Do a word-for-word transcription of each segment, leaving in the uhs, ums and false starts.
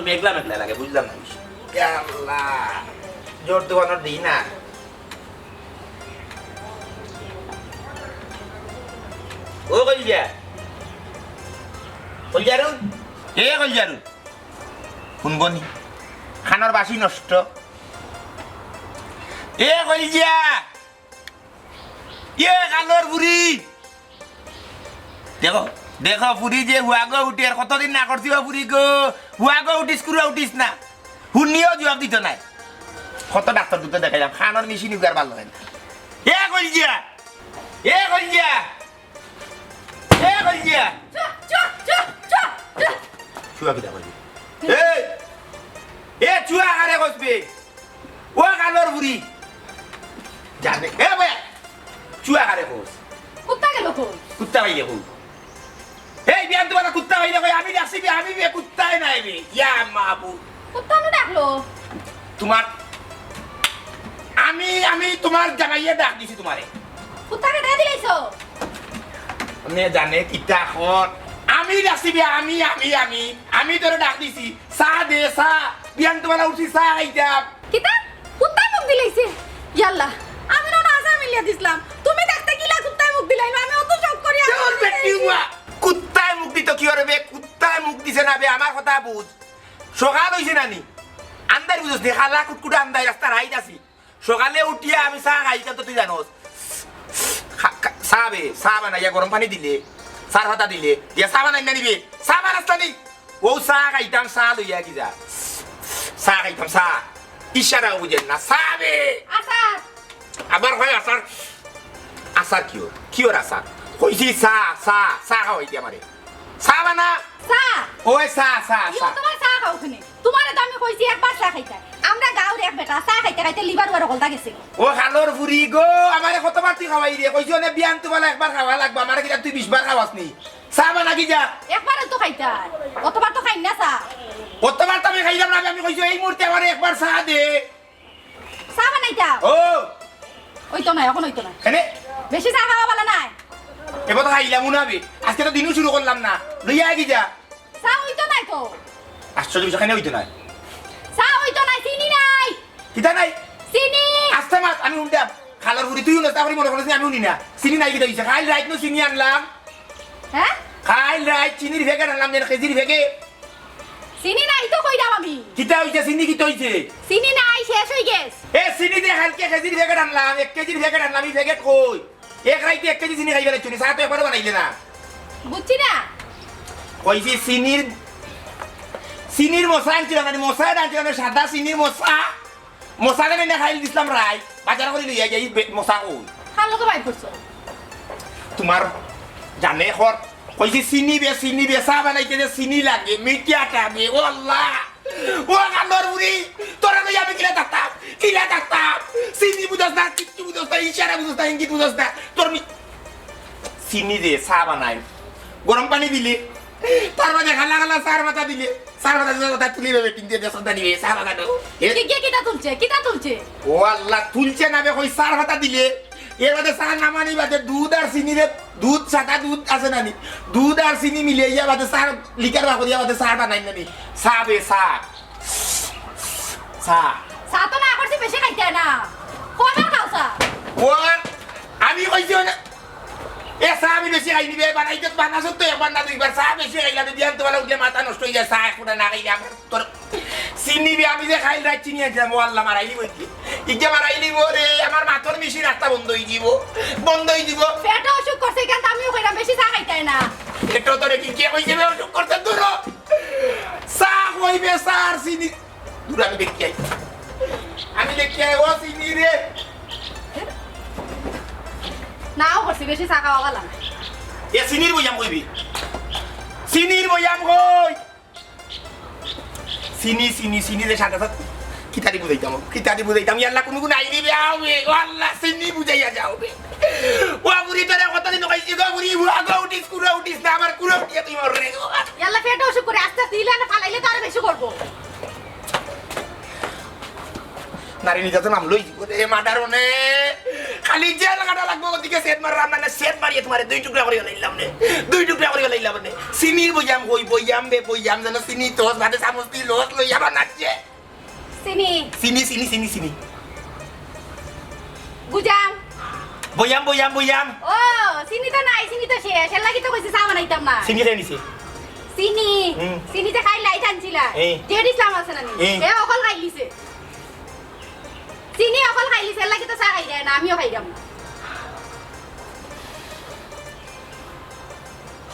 মেঘলা মেঘলা লাগে, বুঝলাম না কিছু। ইয়া আল্লাহ, জোর দোকানের দিন না। ও কলিজা, কলিজারু, এ কলিজারু, শুনবনি? খানোর বাসি নষ্ট। এ কলিজা, এ কালোর বুড়ি, দেখো, দেখো, ফুরি যে হুয়াগো উঠি, আর কতদিন না করছি ও ফুরি গো, হুয়াগো উঠিস, কুড়া উঠিস না, হুনিও জবাব দিত নাই। কত ডাক্তার দুটো দেখাইলাম, খানোর মেশিন উগার ভালো হয় না। এ কলিজা, এ কলিজা, এ কলিজা। চুয়া, চুয়া, চুয়া, চুয়া, চুয়া। চুয়া কিতা কইবি? এই, এ চুয়া কারে কসবে? ও কালোর বুড়ি। জানে, এ ভাই, চুয়া কারে কস? কুত্তা গেল কই? কুত্তা পাইলে কই? এই বিয়ান তোমার কুত্তা পাইলে কই? আমি ডাকছি বে, আমি বে কুত্তায় নাই বে। ইয়া মাবু। কুত্তা নু ডাকলো? তোমার, আমি, আমি তোমার জামাইয়ে ডাক দিছি তোমারে। কুত্তারে ডাক দিলাইছো? আমি জানে কিতা কর। আমি ডাকছি বে, আমি, আমি, আমি, আমি তোরে ডাক দিছি। চা দে, চা। বিয়ান তোমার উঠছি, চা খাইতাম। কিতা? কুত্তায় মুখ দিলাইছে? ইয়াল্লা, আমি না আসার মিলিয়া দিছলাম। তুমি দেখতে কিলা কুত্তায় মুখ দিলাইলো? আমি অত শখ করি। তোর বেটি উয়া। কুত্তায় মুখ দিত কি ওরে বে? কুত্তায় মুখ দিছে না বে, আমার কথা বুঝ। সকাল হইছে না নি? আন্দার বুঝছ নি? খালা কুটকুটা আন্দার রাস্তা রাইত আছি। সকালে উঠিয়া আমি চা খাই, ইটা তো তুই জানোস। খা-, খা-, চা বে, চা বানাইয়া গরম পানি দিলে, চার পাতা দিলে, দিয়া চা বানাই না নিবে, চা বানাস না নি? ও চা খাইতাম, চা লইয়া কি যা। চা খাইতাম, চা। ইশারাও বুঝেন না, চা বে। আচার। আবার কয় আচার। আচার কিওর? কিওর আচার? কইছি চা, চা, চা খাওয়াইতে আমারে। চা বানা। চা। ওই চা, চা, ইয়ো, চা। তোমার চা খাও শুনি। তোমারে তো আমি কইছি একবার চা খাইতে। আমরা গাঁওর এক বেটা চা খাইতে খাইতে লিভার ওয়ার হকলতা গেছে। ও কালোর ফুরি গো, আমারে কতবার তুই খাওয়াই রে? কইছি অনে বিয়ান তোমার একবার খাওয়া লাগবো, আমারে কিতা তুই বিশ বার খাওয়াস নি? চা বানা কি যা? একবারও তো খাইতাম। অতবার তো খাই না চা। অতবার তো আমি খাইলাম না, আমি কইছি এই মুহূর্তে আমারে একবার চা দে। চা বানাইতাম। ও। ওই তো নাই, এখন ওই তো নাই। কেনে? বেশি চা খাওয়া ভালা নাই। এবার তো খাইলাম না বে। আজকে তো দিনও শুরু করলাম না। লইয়া আগে যা। চা ওই তো নাই তো। আশ্চর্য বিষয়, কেনে ওই তো নাই? চা ওই তো নাই, চিনি নাই। কিতা নাই? চিনি। আস্তে মাত, আমি উল্টা। খালার বুড়ি তুই উল্টা, তারপরে মনে করছিস আমি উনি না। চিনি নাই কিতা হইছে? খাইল রাইত নু চিনি আনলাম। হ্যাঁ? খাইল রাইত চিনির প্যাকেট আনলাম, যেন কেজির প্যাকেট। চিনি নাই তো কইরাম আমি। কিতা হইছে? চিনি কিতা হইছে? চিনি নাই, শেষ হই গেছে। এ চিনি দে কালকে কেজির প্যাকেট আনলাম, এক কেজির প্যাকেট আনলাম, এই প্যাকেট কই? এক রাইতে এক কেজি চিনি খাইবার ইচ্ছা নি, চা তো একবারও বানাইলে না। বুঝছি না। কইছি চিনির, চিনির মশা আনছিলাম, মানে মশা আনছিলাম, সাদা চিনির মশা। মশা কেনে না খাইল দিছিলাম রাই, বাজার করি লইয়া যাই, বে-, মশা কই? কার লগে বাইর করছো? তোমার জানে খর, কইছি চিনি বে, চিনি বে, চা বানাইতে যে চিনি লাগে, মিঠা আটা বে, ও আল্লাহ, ও কান্দর বুড়ি, তোরা লইয়া আমি কিলা থাকতাম, কিলা থাকতাম, চিনি বুঝস না, কিচ্ছু বুঝস না, ইশারা বুঝস না, ইঙ্গিত বুঝস না, তোর মি-, চিনি দে, চা বানাই, গরম পানি দিলে, তার মাঝে খালা খালা চার পাতা দিলে, চার পাতা দিলে কথা তুলি দেবে, টিন দিয়ে দেশ কথা নিবে, চা বাগানো। এ? কি, কে কিতা তুলছে? কিতা তুলছে? ও আল্লাহ, তুলছে না বে, কই চার পাতা দিলে, এর বাদে চা নামানি বাদে দুধ আর চিনি রে, দুধ, সাদা দুধ আছে না নি? দুধ আর চিনি মিলে ইয়া বাদে চা, লিকার বাকরিয়া বাদে চা বানাই না নি? চা বে, চা। চা। চা তো না করছি, বেশি খাইতে না। কয়বার খাও চা? ও, আমি কইছি না। এ চা আমি বেশি খাইনি বে, বানাইতে বানাসত তো একবার না দুইবার। চা বেশি খাইলে আমি বিয়ান তোমার উঠলে মাথা নষ্ট হয়ে যায়, চা এক ফুটা না খাইলে আমার তোর চিনি বে, আমি যে খাইল রাইত চিনি আনছিলাম, ও আল্লাহ মারাইলি বলছি। ইকে মারাইলি বলে আমার মাথার মিশি রাস্তা বন্ধ হয়ে দিব, বন্ধ হয়ে দিব। পেটে অসুখ করছে, এখান আমিও কইলাম বেশি চা খাইতে না। পেটে তোরে কি কে কইছে বে অসুখ করছে তোর? চা কইবে চা আর চিনি। দূর আমি দেখি আই। আমি দেখি আই, ও চিনি রে। নাও করছি, বেশি চা খাওয়া ভালো না। এ চিনির বইয়াম কইবি? চিনির বইয়াম কই? চিনি, চিনি, চিনি যে সাদা সাদা। কিতারি বুঝাইতাম, কিতারি বুঝাইতাম। ইয়াল্লা, কোনো গুণ আইনি বে, আও বে। ও আল্লাহ, চিনি বুঝাইয়া যাও বে। ও বুড়ি, তোরে কতদিন কইছি গো বুড়ি, ও গো উঠিস, কুড়া উঠিস না, আমার কুড়া উঠিয়া তুই মর রে গো। ইয়াল্লা, পেটে অসুখ করে আস্তে আস্তে ইলানে ফালাইলে তো আরো বেশি করবো। নারী নির্যাতন আমলই জীবনে, মার্ডার অনে, খালি জেল কাটা লাগবো, ওদিকে সেট মারলাম না, না সেট মারিয়া তুমারে দুই টুকরা করি লাইলাম নে, দুই টুকরা করি লাইলাম নে। চিনির বয়াম কই, বয়াম বে, বয়াম যেন চিনি তস বাদে চামচ দি লস লইয়া বানাচ্ছে। চিনি। চিনি, চিনি, চিনি, চিনি। গুজাম। বয়াম, বয়াম, বয়াম। ও, চিনি তো নাই, চিনি তো শেষ। এর লাগি তো কইছি চা বানাইতাম না। চিনি খাই নিছে। চিনি। হুম। চিনি যে খাই লাইট আনছিলা। এই। জেড ইসলাম আছে না নি? এই। এ অকল খাই লিছে। চিনি অকল খাই লিছে, এর লাগি তো চা খাই দেয় না, আমিও খাইলাম না।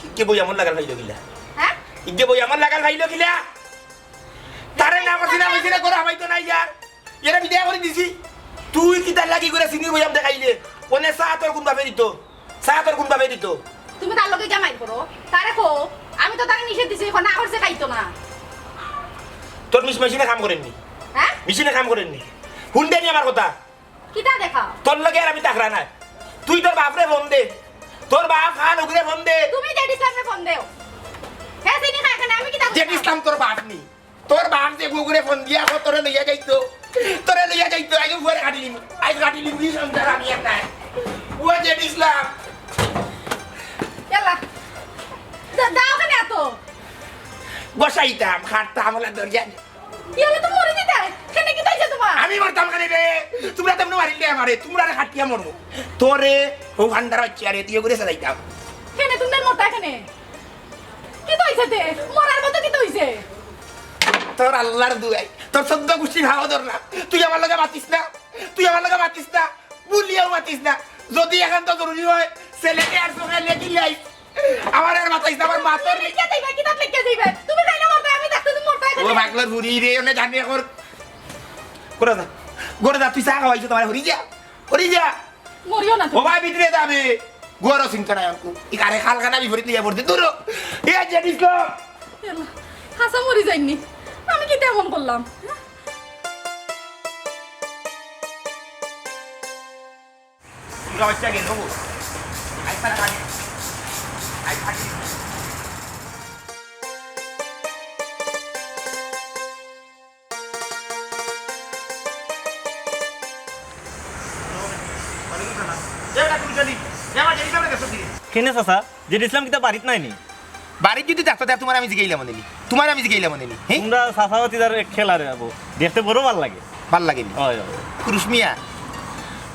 ইগে বয়ামর লাগাল খাইলো কিলা? হ্যাঁ? ইগে বয়ামর লাগাল খাইলো কিলা? তারে না করছি না, কইছি না, করে হামাইতো না ইয়ার। এরা বিদায় করি দিছি। তুই কিতার লাগি করে চিনির বয়াম দেখাইলে? ওনে চা তোর কুন বাপে দিত? চা তোর কুন বাপে দিত? তুমি তার লগে গিয়া মাইর করো। তারে কও, আমি তো তারে নিষেধ দিছি, এখন না করছে খাইতো না। তোর মিশ-, মেশিনে কাম করেননি? হ্যাঁ? মেশিনে কাম করেননি? হুনদেনি আমার কথা? কিতা দেখাও? তোর লগে আর আমি তাকরা নাই। তুই তোর বাপরে ফোন দে। তোর বাপ খান ওগুরে ফোন দে। তুমি জেড ইসলামরে ফোন দেও। হে চিনি খায় কেনে, আমি কিতা জেড করতাম? ইসলাম তোর বাপ নি। তোর বাপ যে গুগুরে ফোন দিয়া কো তোরে লইয়া যাইতো, তোরে লইয়া যাইতো, আইজ উপরে কাটিলিম, আইজ কাটিলিম, কি সংসার আমি আর নাই। ও জেড ইসলাম। ইয়াল্লা। দা-, দাও কেনে এত? বসাইতাম, খাটতাম, ওলা দরজা। ইয়াল্লা তো মরি দিতায়। কেনে কিতা অইছে তুমার? আমি মরতাম কেনে রে? তুমরা তেমনে মারিলে আমারে, তুমরারে কাটিয়া মরমু। তোরে হউ হান্দার বাচ্চারে, তুই ওগুরে সাজাইতাম। কেনে তুমি মরতায় কেনে? কিতা অইছে তে? মরার মতো কিতা অইছে? তোর আল্লার দুয়াই, তোর চৌদ্দ গুষ্টি ভাও ধর না। তুই আমার লগে মাতিস না, তুই আমার লগে মাতিস না, বুলিয়াও মাতিস না। যদি একান্ত জরুরি হয়, ছেলেকে আর চোখে লেখি লাই। আমার আর মাতাইস না, আমার মাথার তুমি লেখিয়া যাইবা, কিতাব লেখিয়া যাইবা? তুমি তাই না মরতায়, আমি থাকতে তুমি মরতায় ও কেনে? পাগলার বুড়ি রে, ওনে জানি এখন। করে যা, করে যা, তুই চা খাওয়াইছো তোমার, হরি যা, হরি যা। মরিও না ও তুমি। ভাই, ভিতরে যাবে। গরো চিন্তা নাই আনকু। ই কারে খালখানা বিপরীত নিয়ে পড়তে। দূর হ। এ, জেড ইসলাম। এলা, হাছা মরি যাইনি। আমি কিতা এমন করলাম? তোমরা বাচ্চা গেল গো। আই পারা খালি। আই খালি। কেনে চাচা? জেড ইসলাম কিতা বাড়িত নাই নি? বাড়িত যদি থাকতো, তে তুমার আমি জিগাইলাম অনে নি। তুমার আমি জিগাইলাম অনে নি। হে? তোমরা চাচা ভাতিজার এক খেলা রে বাবু। দেখতে বড় ভালা লাগে। ভালা লাগে নি? অয়, অয়। পুরুষ মিয়া।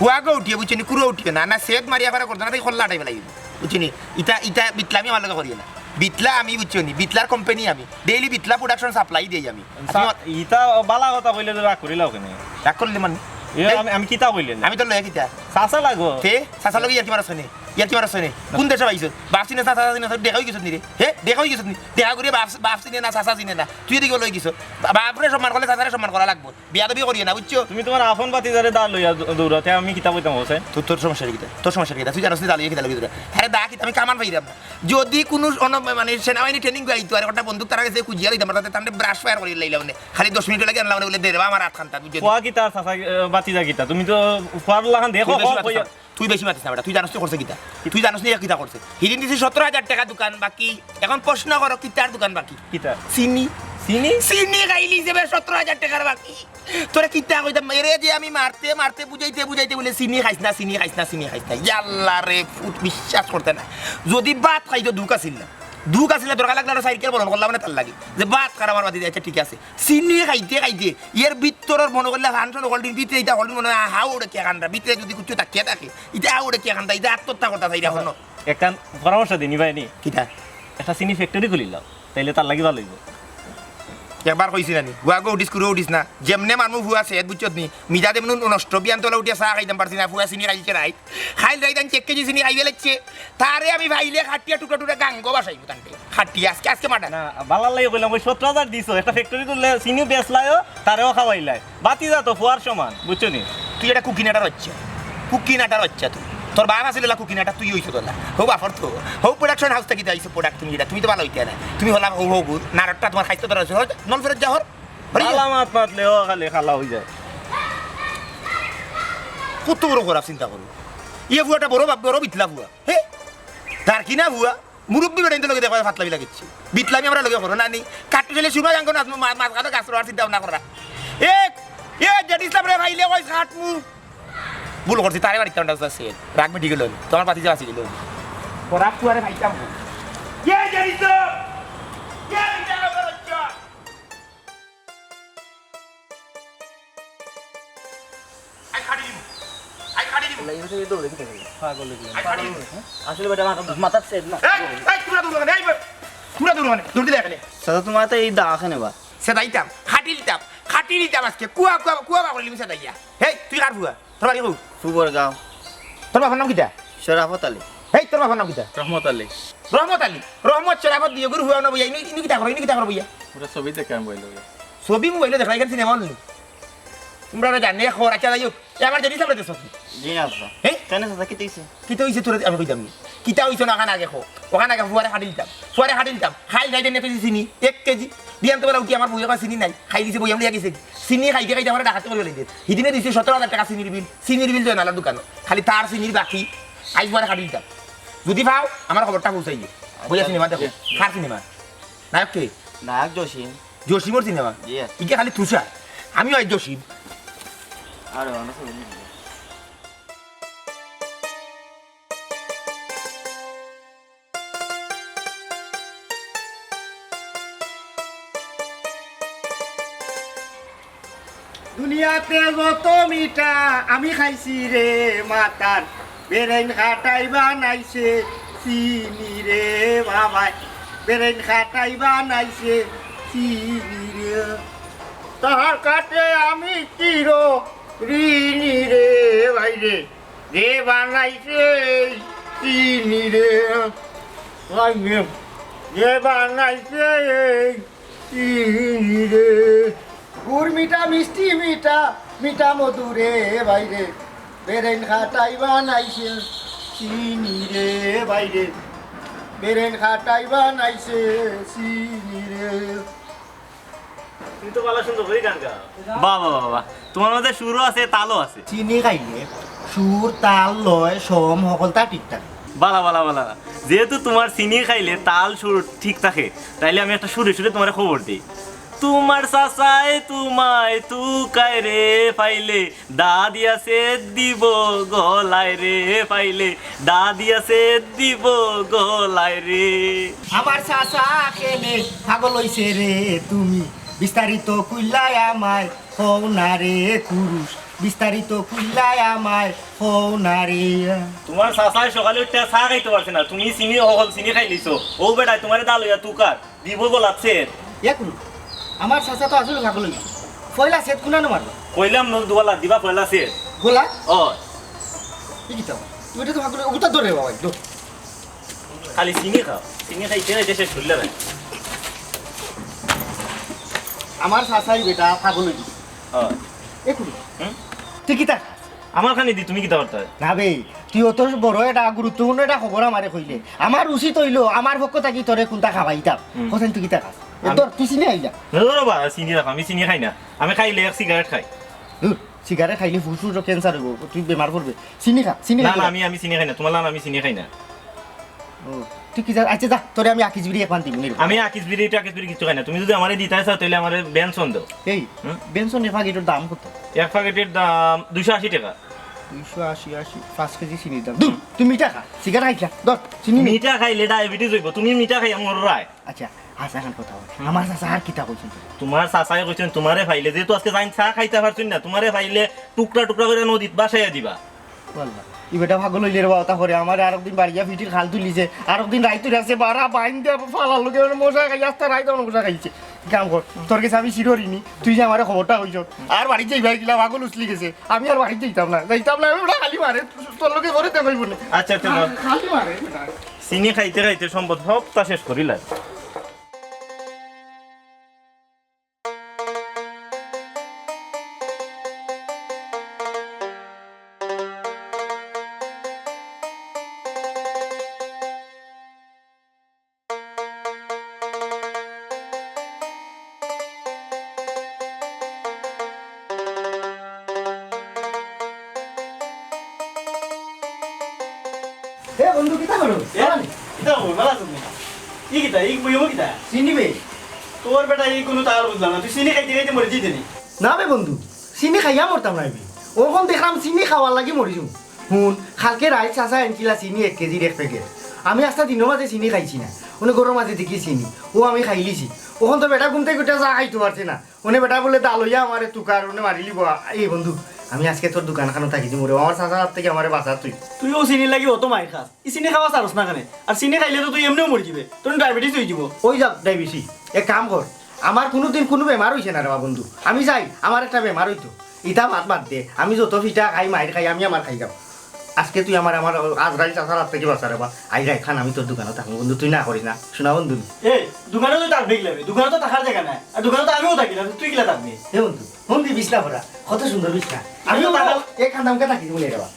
হুয়া গো উঠিয়ে, বুঝছো নি? কুড়ো উঠিয়ে না। না সেট মারিয়া করে করতো না, তাই খোল্লা টাইপে লাগিল। বুঝছো নি? ইতা, ইতা বিটলামি আমার লগে করিও না। বিটলা আমি, বুঝছো নি? বিটলার কোম্পানি আমি। ডেইলি বিটলা প্রোডাকশন সাপ্লাই দেই আমি। সা-, ইতা বালা কথা কইলে তো রাগ করিলাও কেনে? রাগ করলে মানে? এ, এই, আমি, আমি কিতা কইলে না? আমি তো লয়া কিতা? চাচা লাগো। তে, চাচা লগে ইয়ার কি মারছ নে? ইয়ার কি মারছ নে? কোন দেশে পাইছো? বাপ চিনে না, চাচা চিনে না, দেখা হই গেছত নি রে? হে? দেখা হই গেছত নি? দেখা করিয়া বাপ, বাপ চিনে না, চাচা চিনে না। তুই এদিকে লই গেছো। বা-, বাপরে সম্মান করলে চাচারে সম্মান করা লাগবো। বেয়াদবি করিও না, বুঝছো? তুমি তোমার আপন ভাতিজারে দা লইয়া দৌ-, দৌড়াতে আমি কিতা কইতাম, হোসেন? তো-, তোর সমস্যা কিতা? তোর সমস্যা কিতা? তুই জানোস নি দা লইয়া কিতা লইয়া দৌড়া? আরে দা কিতা? আমি কামান পাইরাম না। যদি কুনু অন-, মানে সেনাবাহিনী ট্রেনিং আইতো, আর একটা বন্দুক তারা গেছে খুঁজিয়া লইতাম, তাতে তাহলে ব্রাশ ফায়ার করি লাইলাম মানে। খালি দশ মিনিট লাগে আনলাম মানে বলে, "দে রে বা আমার আত খান্তা", বুঝছো? ফুয়া কিতা, চাচা, এ, ভাতিজা কিতা? তুমি তো ফুয়ার লাখান দেখো, তুই বেশি কও, মাতিস কইয়া। না। তুই বেশি মাতিস না বেটা, তুই জানোস তুই করছে কিতা? তুই জানোস নি কিতা করছে? হিদিন দিছি সতেরো হাজার টাকা দোকান বাকি, এখন প্রশ্ন করো কিতার দোকান বাকি? কিতা? চিনি। চিনি? চিনি খাইলি যাবে সতেরো হাজার টাকার বাকি। তোরে কিতা কইতাম, এরে যে আমি মারতে মারতে বুঝাইতে বুঝাইতে বলে, "চিনি খাইস না, চিনি খাইস না, চিনি খাইস না।" ইয়াল্লা রে ফুত, বিশ্বাস করতে না। যদি ভাত খাইতো দুখ আছিল না, দুখ আছিল না, দরকার লাগলে আরো সাইকেল বরণ করলাম না তার লাগি। যে ভাত খারাপ আমার বাতি যাচ্ছে, ঠিক আছে। চিনি খাইতে খাইতে এর ভিতরর মনে করলে হানসন হকলটির ভিতরে এটা হকলটির মনে হয় হাওড়ে কে কানরা ভিতরে যদি কিছু তাকিয়ে থাকে, এটা হাওড়ে কে কানরা, এটা আত্মহত্যা করতে চাই এখন। একখান পরামর্শ দিনি ভাই নি। কিতা? একটা চিনি ফ্যাক্টরি খুলিলাও, তাইলে তার লাগি ভালো হইব। একবার কইছি নানি, গুয়া গো উঠিস, কুড়ো উঠিস না। যেমনে মানুষ ফুয়া আছে, বুঝছত নি? মিজা যেমন নষ্ট, বিয়ান তোলা উঠিয়া চা খাইতাম পারছি না, ফুয়া চিনি খাইছে রাইত। খাইল রাইত আনছি এক কেজি চিনি খাইবে লাগছে। তারে আমি ভাইলে খাটিয়া টুকরা টুকরা গাঙ্গো বাসাইব তানতে। খাটিয়া আজকে, আজকে মাঠে। না, বালার লাগি কইলাম, ওই সতেরো হাজার দিছো, একটা ফ্যাক্টরি তুললে চিনিও বেচলায়ও, তারেও খাওয়াইলাই। বাতি যা তো ফুয়ার সমান, বুঝছো নি? তুই এটা কুকিনাটার বাচ্চা, কুকিনাটার বাচ্চা তুই। তোর বাপ আছিল ওলা কুকিনাটা, তুই হইছো তোলা। হো বাফর তো, হো প্রোডাকশন হাউস থাকি আইছো প্রোডাক্ট তুমি এটা, তুমি তো ভালো হইতে না। তুমি হলা হো হো গুড়, নারকটা তোমার খাইতে ধরা হইছে, নল ফেরত যা হর। হরি যা। আলা মাত মাতলে ও খালি খালা হই যায়। কত বড় খারাপ চিন্তা করো। ইয়ে ফুয়াটা বড় বাপ, বড় বিটলা ফুয়া। হে? তার কি না ফুয়া? মুরব্বি বেটাইন তো লগে দেখো, ফাতলামি লাগিচ্ছে। বিটলামি আমরা লগে করো না নি। কাটতে চলে শুনো জানকো না, মা-, মাছ কাটো গাছ রোয়ার চিন্তা ভাবনা করা। এ, এ, জেড ইসলাম রে ভাইলে কই কাটমু। ভুল করছি, তারে বাড়িত আনতা আছে। রাগ মিটি গেল, তোমার পাতি যা বাঁচি গেল। খরাপ পুয়ারে ভাইতাম। ইয়ে জানিস তো? ইয়ে জানিস তো? আই খাটি দিমু। আই খাটি দিমু। আল্লাহ, ইউসুফ এই দৌড়ে কিতা করে? পাগল হয়ে গেল। আই খাটি দিমু। আসলে বেটা মাথা, মাথার সেট না। এই, এই, তোমরা দৌড়ো কেনে? এই, তোমরা দৌড়ো কেনে? দৌড় দিলে এখানে। চাচা, তোমার তো এই দা এখানে বা। সেদাইতাম, খাটি দিতাম, খাটি দিতাম আজকে। কুয়া, কুয়া, কুয়া বাগড়ি লিমু সেদাইয়া। হেই, তুই কার ফুয়া? তোর বাড়ি কো? ফুবর গাঁও। তোর বাপর নাম কিতা? শরাফত আলী। হেই, তোর বাপর নাম কিতা? রহমত আলী। রহমত আলী। রহমত শরাফত দুইওগুর ফুয়া না বইয়া, ইনু, ইনু কিতা করো, ইনু কিতা করো বইয়া? ওরা ছবি দেখে আমি বইলো। ছবি মোবাইলো দেখলাই, এখান সিনেমা হল নি? তোমরা জানে খবর, আচ্ছা, যাই হোক, এ আমার জেডি সামনে দেশ কি? জি না, আব্বা। হ্যাঁ? কেন চাচা, কিতা হইছে? কিতা হইছে তোরা আমি কইতাম নি? কিতা হইছে না, ওখানে আগে খো। ওখানে আগে ফুয়ারে খাটি দিতাম। ফুয়ারে খাটি দিতাম। খাই যাই দেন তুই চিনি, এক কেজি। বিয়ান তো বেলা উঠি আমার বইয়ে কয় চিনি নাই। খাই দিছে বইয়া লইয়া গেছে। চিনি খাইতে খাইতে আমার ডাকাতে করে লইতে। হিদিনে দিছে সতেরো হাজার টাকা চিনির বিল। চিনির বিল জয়নালার দোকানো। খালি তার চিনির বাকি। আইজ ফুয়ারে খাটি দিতাম। যদি পাও, আমার খবরটা পৌঁছাই দিয়ে। বইয়া সিনেমা দেখো। কার সিনেমা? নায়ক কে? নায়ক জসিম। জসিমর সিনেমা? জি, আছে। ইকে খালি তুষার। আমিও আই জসিম। আরে, অনেক ছবি নিয়ে। দুনিয়াতে যত মিঠা আমি খাইছি রে মাতার, বেরেন খাটাই বানাইছে চিনি রে বাবাই, বেরেন খাটাই বানাইছে চিনি রে। তাহার কাছে আমি চির ঋণী রে ভাই রে, যে বানাইছে এই চিনি রে ভাই রে, যে বানাইছে এই চিনি রে। গুড় মিঠা, মিষ্টি মিঠা, মিঠা মধু রে ভাই রে। বেরেন খাটাই বানাইছে চিনি রে ভাই রে। বেরেন খাটাই বানাইছে চিনি রে। তুমি তো ভালা সুন্দর করি গান গাও। বাহ, বাহ, বাহ, বাহ। তোমার মাঝে সুরও আছে, তালও আছে। চিনি খাইলে সুর, তাল, লয়, সম, হকলতা ঠিক থাকে। বালা, বালা, বালা। যেহেতু তোমার চিনি খাইলে তাল সুর ঠিক থাকে, তাইলে আমি একটা সুরে সুরে তোমারে খবর দেই। তোমার চাচায় তোমায় তুকায় রে পাইলে, দা দিয়া সেদ দিব গলায় রে পাইলে, দা দিয়া সেদ দিব গলায় রে। আমার চাচা খেলে পাগল হইছে রে তুমি, বিস্তারিত খুইল্লায় আমায় কও না রে কুরুশ, বিস্তারিত খুইল্লায় আমায় কও না রে। তোমার চাচায় সকালে উঠিয়া চা খাইতে পারছে না, তুমি চিনি, হকল চিনি খাইলিছো। ও বেটায় তোমারে দা লইয়া তুকার, দিব গলাত সেদ। ইয়া কুরুশ, আমার চাচা তো আসলে পাগল হইছে। পয়লা সেদ কুনানো মারবা? কইলাম নু দুয়ালা দিবা পয়লা সেদ। গোলা? ও। ই কিতা? তুমি এটা তো পাগল, ওটা ধরে বাবা, ধর। খালি চিনি খাও, চিনি খাইতে খাইতে শেষ করলে ভাই। আমার চাচাই বেটা পাগল হইছে। ও। এ কুরুশ, হুম? তুই কিতা খাস? আমার খানি দি তুমি কিতা করতে হয়? না বে, তুই অত বড় একটা গুরুত্বপূর্ণ একটা খবর আমারে কইলে। আমার উচিত হইলো, আমার পক্ষ থাকি তোরে কোনটা খাওয়াইতাম। হুম। কোথায় তুই কিতা খাস? এ আমি ধর, তুই চিনি খাইলা? না, ধরো বা, চিনি রাখো, আমি চিনি খাই না। আমি খাইলে এক সিগারেট খাই। ধুর, সিগারেট খাইলে ফুসফুসর ক্যান্সার হইব, তুই বেমার পড়বে। চিনি খা, চিনি না, খাইলে না, আমি, আমি চিনি খাই না, তোমার লান আমি চিনি খাই না। ও, তুই কি যা-, আচ্ছা যা, তোরে আমি আকিস বিড়ি একখান দিমু নি। আমি আকিস বিড়ি, টাকিস বিড়ি কিচ্ছু খাই না। তুমি যদি আমারে দিতে চাও, তাহলে আমারে বেনসন দাও। এই, হুম? বেনসন এক প্যাকেটর দাম কত? এক প্যাকেটের দাম দুইশো আশি টাকা। দুইশো আশি, আশি, পাঁচ কেজি চিনির দাম। ধুর, তুই মিঠা খা, সিগারেট খাইছ না। ধর, চিনি নে। মিঠা খাইলে ডায়াবেটিস হইব। তুমি মিঠা খাইয়া মররায়। আচ্ছা, আচ্ছা, এখন কথা বল। হুম। আমার চাচা আর কিতা কইছেন? তোমার চাচায় কইছেন, তোমারে পাইলে, যেহেতু আজকে যাইন চা খাইতা পারছইন না, তোমারে পাইলে টুকরা টুকরা করি নদীত ভাসাইয়া দিবা। ওয়াল্লাহ, ই বেটা পাগল হইলে রে বাবা, তারপরে আমারে আরক দিন বাড়িয়া ফিটির খাল তুলিছে, আরক দিন রাইত আছে বারা বাইন দিয়া ফালার লগে মানে মশা খাই, আস্তা রাইত আমার মশা খাইছে। কাম কর, তোর গেছে আমি চিরঋণী, তুই যে আমারে খবরটা কইছ। আর বাড়িত যাইবায় কিলা, পাগল উছলি গেছে, আমি আর বাড়িত যাইতাম না, যাইতাম না, আমি ওটা খালি মারে, তোর লগে ঘরে দেখা হইব না। আচ্ছা, আচ্ছা, ধর। খালি মারে বেটা। চিনি খাইতে খাইতে সম্পদ হপ্তা শেষ করিলা। এ বন্ধু, কিতা করো? এ, কিতা খবর? ভালা আছো নি? ই কিতা? ই বইও কিতা? চিনি বে? তোর বেটা ই কুনু তাল বুঝলাম না। তুই চিনি খাইতে খাইতে মরি যাইতে নি? না বে বন্ধু, চিনি খাইয়া মরতাম না বে। অখন দেখরাম চিনি খাওয়ার লাগি মরি যামু। হুন, কালকে রাইত চাচায় আনছিলা চিনি এক কেজির এক প্যাকেট। আমি আস্তা দিনর মাঝে চিনি খাইছি না। অনে ঘরর মাঝে দেখি চিনি। অউ আমি খাইলিছি। অখন তো বেটা ঘুম থাকি উঠিয়া চা খাইতো পারছে না। অনে বেটা বুলে দা লইয়া আমারে তুকার, অনে মারিলিবো। এই বন্ধু, আমি আজকে তোর দোকানখানো থাকি দিমু রে। আমার চাচার আত থাকি আমারে বাঁচা তুই। তুই অউ চিনির লাগি অত মাইর খাস। ই চিনি খাওয়া ছাড়স না কেনে? আর চিনি খাইলে তো তুই এমনেউ মরি যিবে। তোর ডায়াবেটিস অই যিবো। অই যাউক ডায়াবেটিস। এক কাম কর, আমার কুনুদিন কুনু বেমার অইছে না রে বা বন্ধু। আমি যাই, আমার একটা বেমার অইতো। ইতা বাদ বাদ দে, আমি যত ফিটা খাই, মাইর খাই, আমি আমার খাইরাম। আজকে তুই আমারে, আমার আজরাইল চাচার আত থাকি বাঁচা রে বা। আইজ রাইতখান আমি তোর দোকানো থাকমু বন্ধু, তুই না করিস না, শুনা বন্ধু। এ, দোকানো তো থাকবে কিলা বে? দোকানো তো থাকার জাগা নাই। আর দোকানো তো আমিও থাকি না, তুই কিলা থাকবি? এ বন্ধু, বন্ধু বিছনা ভরা, কত সুন্দর বিছনা। আমি তো থাকার এ খান্দামকে থাকি বলে রে বা।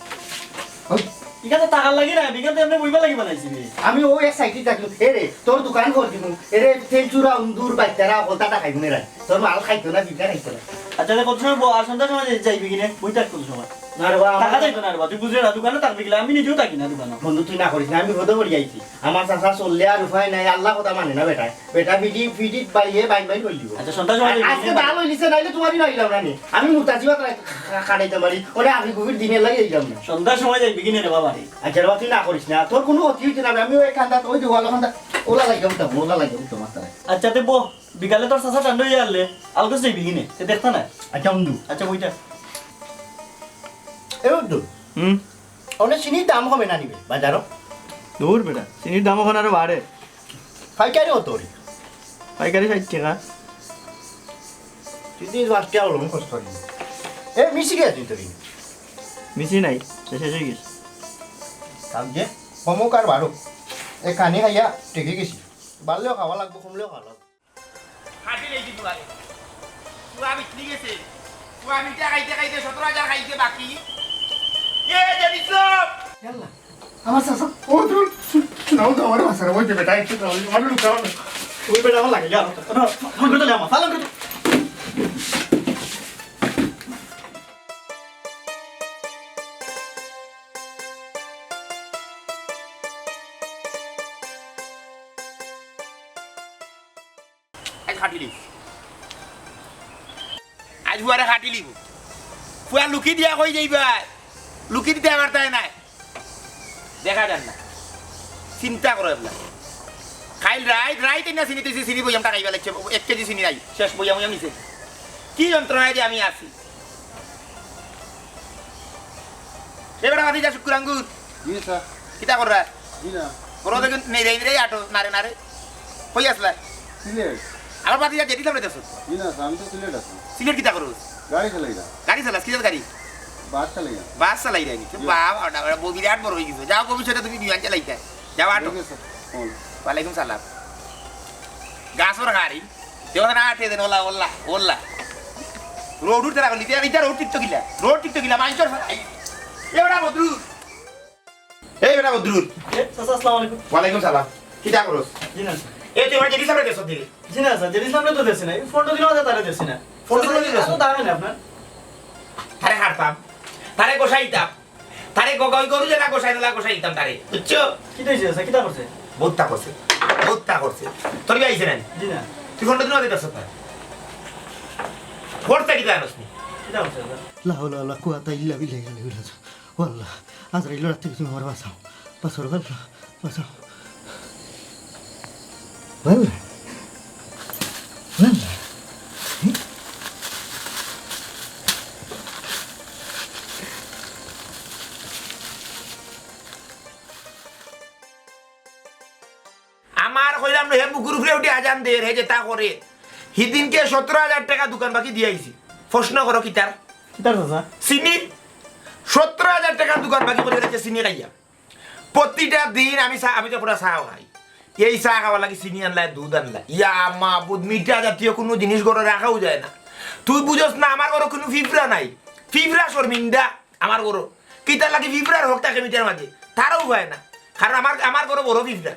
ওই, ইখান তো থাকার লাগি না, ইখান তো এমনে বইবার লাগি বানাইছি রে। আমি অউ এক সাইডে থাকলু। এ রে, তোর দোকান করি দিমু। এ রে, তেল চুরা, উন্দুর, বাইতারা, হকলতা খাইমু নে রাই। তোর মাল খাইতো না, বিটা খাইতো না। আচ্ছা, তে কত সময় ব-, আর সন্ধ্যার সময় যাইবি কিনে? বই থাক কত সময়? না রে বা, আমার থাকা যাইতো না রে বা, তুই বুঝরে না, দোকানো থাকবি কিলা? আমি নিজেও থাকি না দোকানো। বন্ধু, তুই না করিস না, আমি বিপদো পড়ি আইছি। আমার চাচা চললে আর উপায় নাই, আল্লার কথা মানে না বেটায়। বেটা ফিডি, ফিডি বাইয়ে বাইন বাইন করি দিব। আচ্ছা, সন্ধ্যার সময় যাইবি আজকে কিনে? দা লইলিছে, নাইলে তুমার দিন আইলাম না নি। আমি মুতাজিবা তাই খা-, খাটাইতাম পারি। ওরে আমি গুবির দিনে লাগি আইলাম না। সন্ধ্যার সময় যাইবি কিনে রে বাবা রে? আচ্ছা রে বা, তুই না করিস না। তোর কুনু ক্ষতি অইতো না। আমি অউ এক খান্দা, অউ যে ওয়ালা খান্দা, ওলা লাগিয়া উঠতাম, ওলা লাগিয়া উঠতাম মাথায়। আচ্ছা, তে বহ, বিকালে তোর চাচা ঠান্ডা অইয়া আইলে, আলগোছ যাইবি কিনে? তে দেখতা না। আচ্ছা বন্ধু। আচ্ছা, বইটা। এ বন্ধু। হুম? অনে চিনির দাম কমে না নি বে, বাজারো? দূর বেটা, চিনির দাম অখন আরো বাড়ে। পাইকারি কত রে? পাইকারি ষাইট টেকা। যদি পাঁচ টেকা অইলো, কষ্ট করি। এ, মিষ্টি কি আছে তোর? মিষ্টি নাই, শেষ অই গেছে। থাক যে, কমুক আর বাড়ুক। এ কানি খাইয়া ঠেকি গেছি। বাড়লেও খাওয়া লাগবো, কমলেও খাওয়া লাগবো। খাটি লেগি ফুয়ারে। ফুয়া বিক্রি গেছে। ফুয়া মিঠা খাইতে খাইতে সতেরো হাজার খাইছে বাকি। এ, জেনিস! ইয়াল্লা, আমার চাচা। ও, তুই, তুই, তুই নাও তো আমার বাসার মধ্যে বেটা, একটু দাও, আমার লুকাও না। ওই বেটা আমার লাগে, জানো তো। না, ফোন করে দিলে আমার, সালাম করে। আইজ খাটিলি। আইজ ফুয়ারে খাটিলি। ফুয়া লুকি দিয়া কই যাইবা? লুকি দিতে পারতায় নায়। দেখা যার না। চিন্তা করো এবলা। কাইল রাইত, রাইত না চিনি তুই চিনি বইয়াম টাকাইবা লাগছে। এক কেজি চিনি নাই। শেষ বইয়াম বইয়াম নিছে। কি যন্ত্রণায় যে আমি আছি। এ বেটা, মাতি যা শুক্কুর আঙ্গুর। জি স্যার। কিতা কররা? জি না। বড় দেখুন, নেই রে, নেই রে, আটো, নারে, নারে। কই আসলা? সিলেট। আমার বাতি যা জেডি সামনে দেখছো? জি না স্যার, আমি তো সিলেট আছি। সিলেট কিতা করো? গাড়ি চালাই না। গাড়ি চালাস, কিসের গাড়ি? বাস চালাই না। বাস চালাই না নি? জি। বাবা, ওটা, ওটা ব-, বিরাট বড় হয়ে গেছে। যাও, ভবিষ্যতে তুমি বিমান চালাইতে। যাও, আটো। ঠিক আছে, ফোন। ওয়ালাইকুম সালাম। গাছর গাড়ি। দেখো না, আটে দেন, ওলা, ওলা, ওলা। রোড উঠতে রাখো, লিতে, ইটা রোড টিকতো কিলা? রোড টিকতো কিলা? মাইনষর ফা-, এই, এ বেটা বদরুল। এই বেটা বদরুল। এ, চাচা, আসসালামু আলাইকুম। ওয়ালাইকুম সালাম। কিতা করস? জি না, স্যার। এ, তুই আমার জেডি সামনে দেশত দিলি? জি না, স্যার, জেডি সামনে তো দেশে নাই। পনেরো দিন আগে তারা দেশে না। পনেরো দিন চাচা, আগে? এত দাঁড়ায় না আপনার। তারে হারতাম, তারে গোসাইতাম, তারে গগই গরু যেলা গোসাই, যেলা গোসাই দিতাম তারে, বুঝছো? কিতা অইছে, স্যার? কিতা করছে? বউততা করছে, বউততা করছে। তোর বিয়া অইছে না নি? জি না। তুই পনেরো দিন আগে দেখছস না? করতে কিতা জানোস নি? কিতা করছে, স্যার? লা হাওলা ওয়ালা কুওয়াতা ইল্লা বিল্লাহি আলাইহিল আযীম। ও আল্লাহ, আজরাইল রাত থাকি তুমি আমারে বাঁচাও। বাঁচাও রে আল্লাহ, বাঁচাও। ও আল্লাহ। ও আল্লাহ। আমার কইলাম না, হে বুকুর উপরে উঠি আজান দের, হে যেতা করে। হিদিনকে সতেরো হাজার টেকা দোকান বাকি দিয়া আইছি। প্রশ্ন করো কিতার? কিতার চাচা? চিনির। সতেরো হাজার টেকার দোকান বাকি করি রাখছে চিনি খাইয়া। প্রতিটা দিন আমি চা, আমি তো পুরা চা খাই। এই চা খাওয়ার লাগি চিনি আনলায়, দুধ আনলায়। ইয়া মাবুদ, মিঠা জাতীয় কুনু জিনিস ঘরো রাখাউ যায় না। তুই বুঝস না, আমার ঘরো কুনু ফিফড়া নাই। ফিফড়া শর্মিন্দা আমার ঘরো। কিতার লাগি ফিফড়ার হক থাকে মিঠার মাঝে? তারও উপায় না। কারণ আমার, আমার ঘরো বড় ফিফড়া।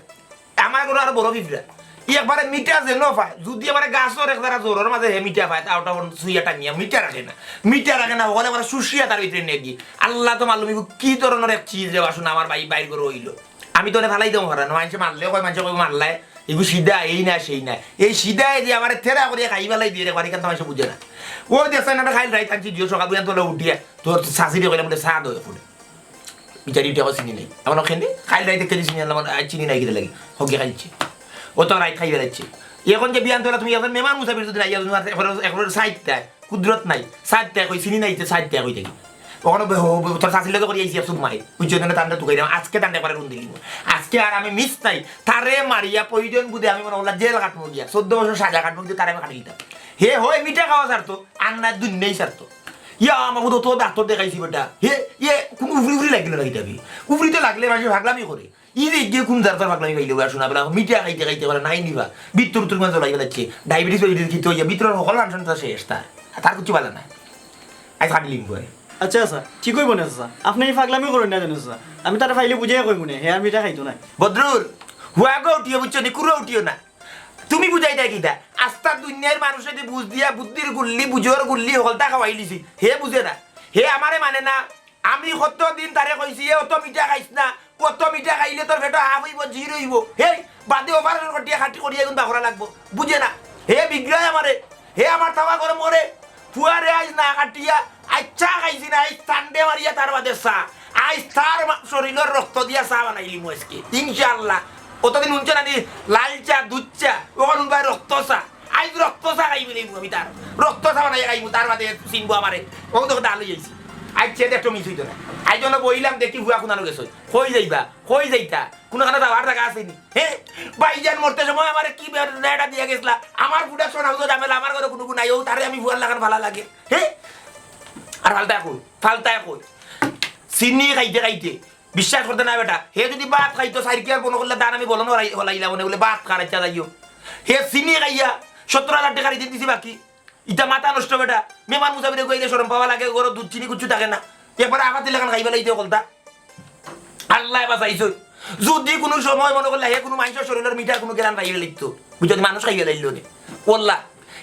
আমার ঘরো আরো বড় ফিফড়া। ই একবারে মিঠা যেন পায়। যদি একবারে গাছর এক জারা জোরর মাঝে হে মিঠা পায়, তা ওটা ওন ছুইয়া টানিয়া মিঠা রাখে না। মিঠা রাখে না, হকলে একবারে শুষিয়া তার ভিতরে নেগি। আল্লাহ তো মালুম ইগু কি ধরনর এক চিজ রে বাসন আমার ভাই বাইর করে অইলো। আমি তো অনে ফালাই দিমু পারা না, মানষে মারলেও কয়, মানষে কয় মারলায়, এগু সিধা এই না সেই না, এই সিধা এই যে আমারে তেরা করিয়া খাই ফালাই দিয়া রে, বাড়ি কান্তা মাইনষে বুঝে না। ও দেখছইন না, কাইল রাইত আনছি জিও সকাল বুঝান তোলা উঠিয়া, তোর শাশুড়ি কইলাম বলে চা দে ফুটে। বিচারি উঠে চিনি নাই। আমার ওখানে কাইল রাইতে কেজি চিনি আনলাম, আর চিনি নাই কিতা লাগি। হগে খাইছে। ও তো রাইত খাই বেড়াইছে। এখন যে বিয়ান তোলা তুমি এখন মেহমান মুসাফির যদি নাই, এখন আর এখন, এখন সাইডটায় কুদরত নাই। সাইডটায় কই চিনি নাই, তো সাইডটায় কই থাকি। ওখানে বে-, হো-, বে-, তোর শাশুড়ি তো করি আইছি, আর চুপ মারে। বুঝছো না, তান্ডা তুকাই দাও। আজকে তান্ডা করে রুন দিলি। আজকে আর আমি মিস নাই। তারে মারিয়া প্রয়োজন বুঝে আমি মনে করলাম জেল কাটবো গিয়া। চোদ্দ বছর সাজা কাটবো, কিন্তু তারে আমি কাটি দিতাম। হে হয় মিঠা খাওয়া ছাড়তো, আর না দুনিয়াই ছাড়তো। ইয়া, আমার বুধ তো ডাক্তার দেখাইছি বেটা। হে, ইয়ে, কোনো উফরি উফরি লাগলো না কিতাবি। উফরি তো লাগলে মাইনষে পাগলামি করে। ই যে গিয়ে কোন জারতার পাগলামি পাইলে ওরা শোনা বেলা, মিঠা খাইতে খাইতে বলে নাই নিবা। ভিতর উত্তর মানে চলাই বেলাচ্ছে। ডায়াবেটিস ওই দিন কিনতে হইয়া, ভিতরের সকল মানুষের তো শেষ তার। তার কিছু ভালো না। আজ খাবি লিঙ্গ হয়। আচ্ছা, আচ্ছা, ঠিক কইব না, চাচা। আপনি এই পাগলামি করইন না জানো, চাচা। আমি তারে পাইলে বুঝাইয়া কইমু নে, হে আর মিঠা খাইতো না। বদরুল, হুয়াগো উঠিও, বুঝছো নি? কুড়ো উঠিও না। তুমি বুঝাই দেয় কিতা? আস্তা দুনিয়ার মানুষে যে বুঝ দিয়া, বুদ্ধির গুল্লি, বুঝর গুল্লি, হকলতা খাওয়াই লিছি। হে বুঝে না। হে আমারে মানে না। আমি কতদিন তারে কইছি, "এ অত মিঠা খাইস না, কত মিঠা খাইলে তোর পেটো হাফ অইব, জির অইব।" হেই, বাদে অপারেশন করিয়া খাটি করিয়া এখন বাখরা লাগবো, বুঝে না। হে বিগড়ায় আমারে, হে আমার তাওয়া করে মরে, ফুয়ারে আইজ না কাটিয়া, আইজ চা খাইছি না, আইজ ঠান্ডে মারিয়া তার বাদে চা, আইজ তার মা-, শরীরের রক্ত দিয়া চা বানাইলিমু আজকে, ইনশাআল্লাহ। অতদিন হুনছো না নি, লাল চা, দুধ চা, ওখান হুনবায় রক্ত চা। আইজ রক্ত চা খাই বলে আমি তার। রক্ত চা বানাই খাইমু, তার বাদে চিনবো আমারে। ও তো ডাল হয়ে যাইছি। আইজ সে দেখো মিস হইতো না। আইজ জন্য বইলাম দেখি হুয়া খুনানো গেছে। কই যাইবা? কই যাইতা? কোনো খানো যাওয়ার জায়গা আছে নি? হে? ভাইজান মরতে সময় আমারে কি বে-, নেটা দিয়া গেছলা? আমার production house-ও ঝামেলা, আমার ঘরে কোনো নাই। ও তারে আমি হুয়ার লাখান ভালা লাগে। হে? আর ফালতা কই? ফালতা কই? চিনি খাইতে খাইতে বিশ্বাস করতে না বেটা, হে যদি ভাত খাইতো, চাইর কিয়ার বনো করলে দান আমি বলন হলাই-, হলাইলাম মনে বলে ভাত খারাইতে যাইও। হে চিনি খাইয়া সত্তর হাজার টাকা ঋণ দিছি বাকি। ইটা মাথা নষ্ট বেটা। মেহমান মুসাফিরে কইলে শরম পাওয়া লাগে, ঘরো দুধ চিনি কিচ্ছু থাকে না। একবারে আফাতি লাখান খাইবে লাইতে হকলতা। আল্লায় বাঁচাইছইন। যদি কোনো সময় মনে করলে হে কোনো মাইনষর শরীরের মিঠা কোনো গেরান পাইবে লাগতো, বুঝছো, মানুষ খাইবে লাইলো নে। ওল্লা,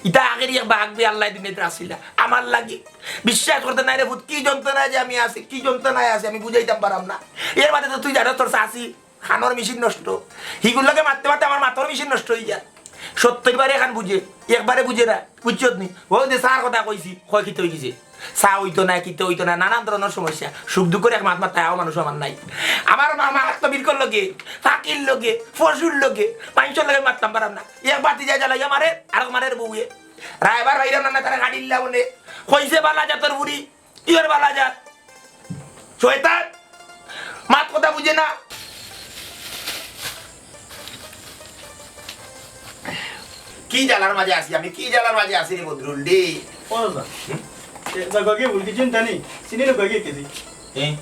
ইটা আগের এক বাঘ বে আল্লায় দুনিয়াতে আসিলা। আমার লাগি বিশ্বাস করতে নাই রে পুত, কি যন্ত্রণায় যে আমি আছি, কি যন্ত্রণায় আছি আমি বুঝাইতাম পারাম না। এর বাদে তো তুই জানো তোর চাচি, খানোর মেশিন নষ্ট। হিগুর লগে মারতে মারতে আমার মাথার মেশিন নষ্ট হয়ে যায়। সত্তর বারে এখন বুঝে, একবারে বুঝে না, বুঝছত নি? ও যে চার কথা কইছি, কয় কিতা হয়ে গেছে? চা হইতো না, কিতা হইতো না, নানান ধরনের সমস্যা। সুখ দুঃখর এক মাত মারতে আও মানুষ আমার নাই। আমার মামা আত্মবীরকর লগে, ফাকির লগে, ফসুর লগে, মাইনষর লগে মারতাম পারাম না। এক বাতি যায় জ্বালাই আমারে, আর আমারে বউয়ে। রায়বার ভাইরা নানা তারা গাড়ির লাউনে, কইছে বালা জাতর বুড়ি, ইয়র বালা জাত। শয়তান, মাত কথা বুঝে না। কি জ্বালার মাঝে আছি আমি, কি জ্বালার মাঝে আছি রে বদরুল রে। ও দাদা, এ, দাদা, গিয়ে ভুল কিছু জানি, চিনি না গিয়ে কেজি। এ?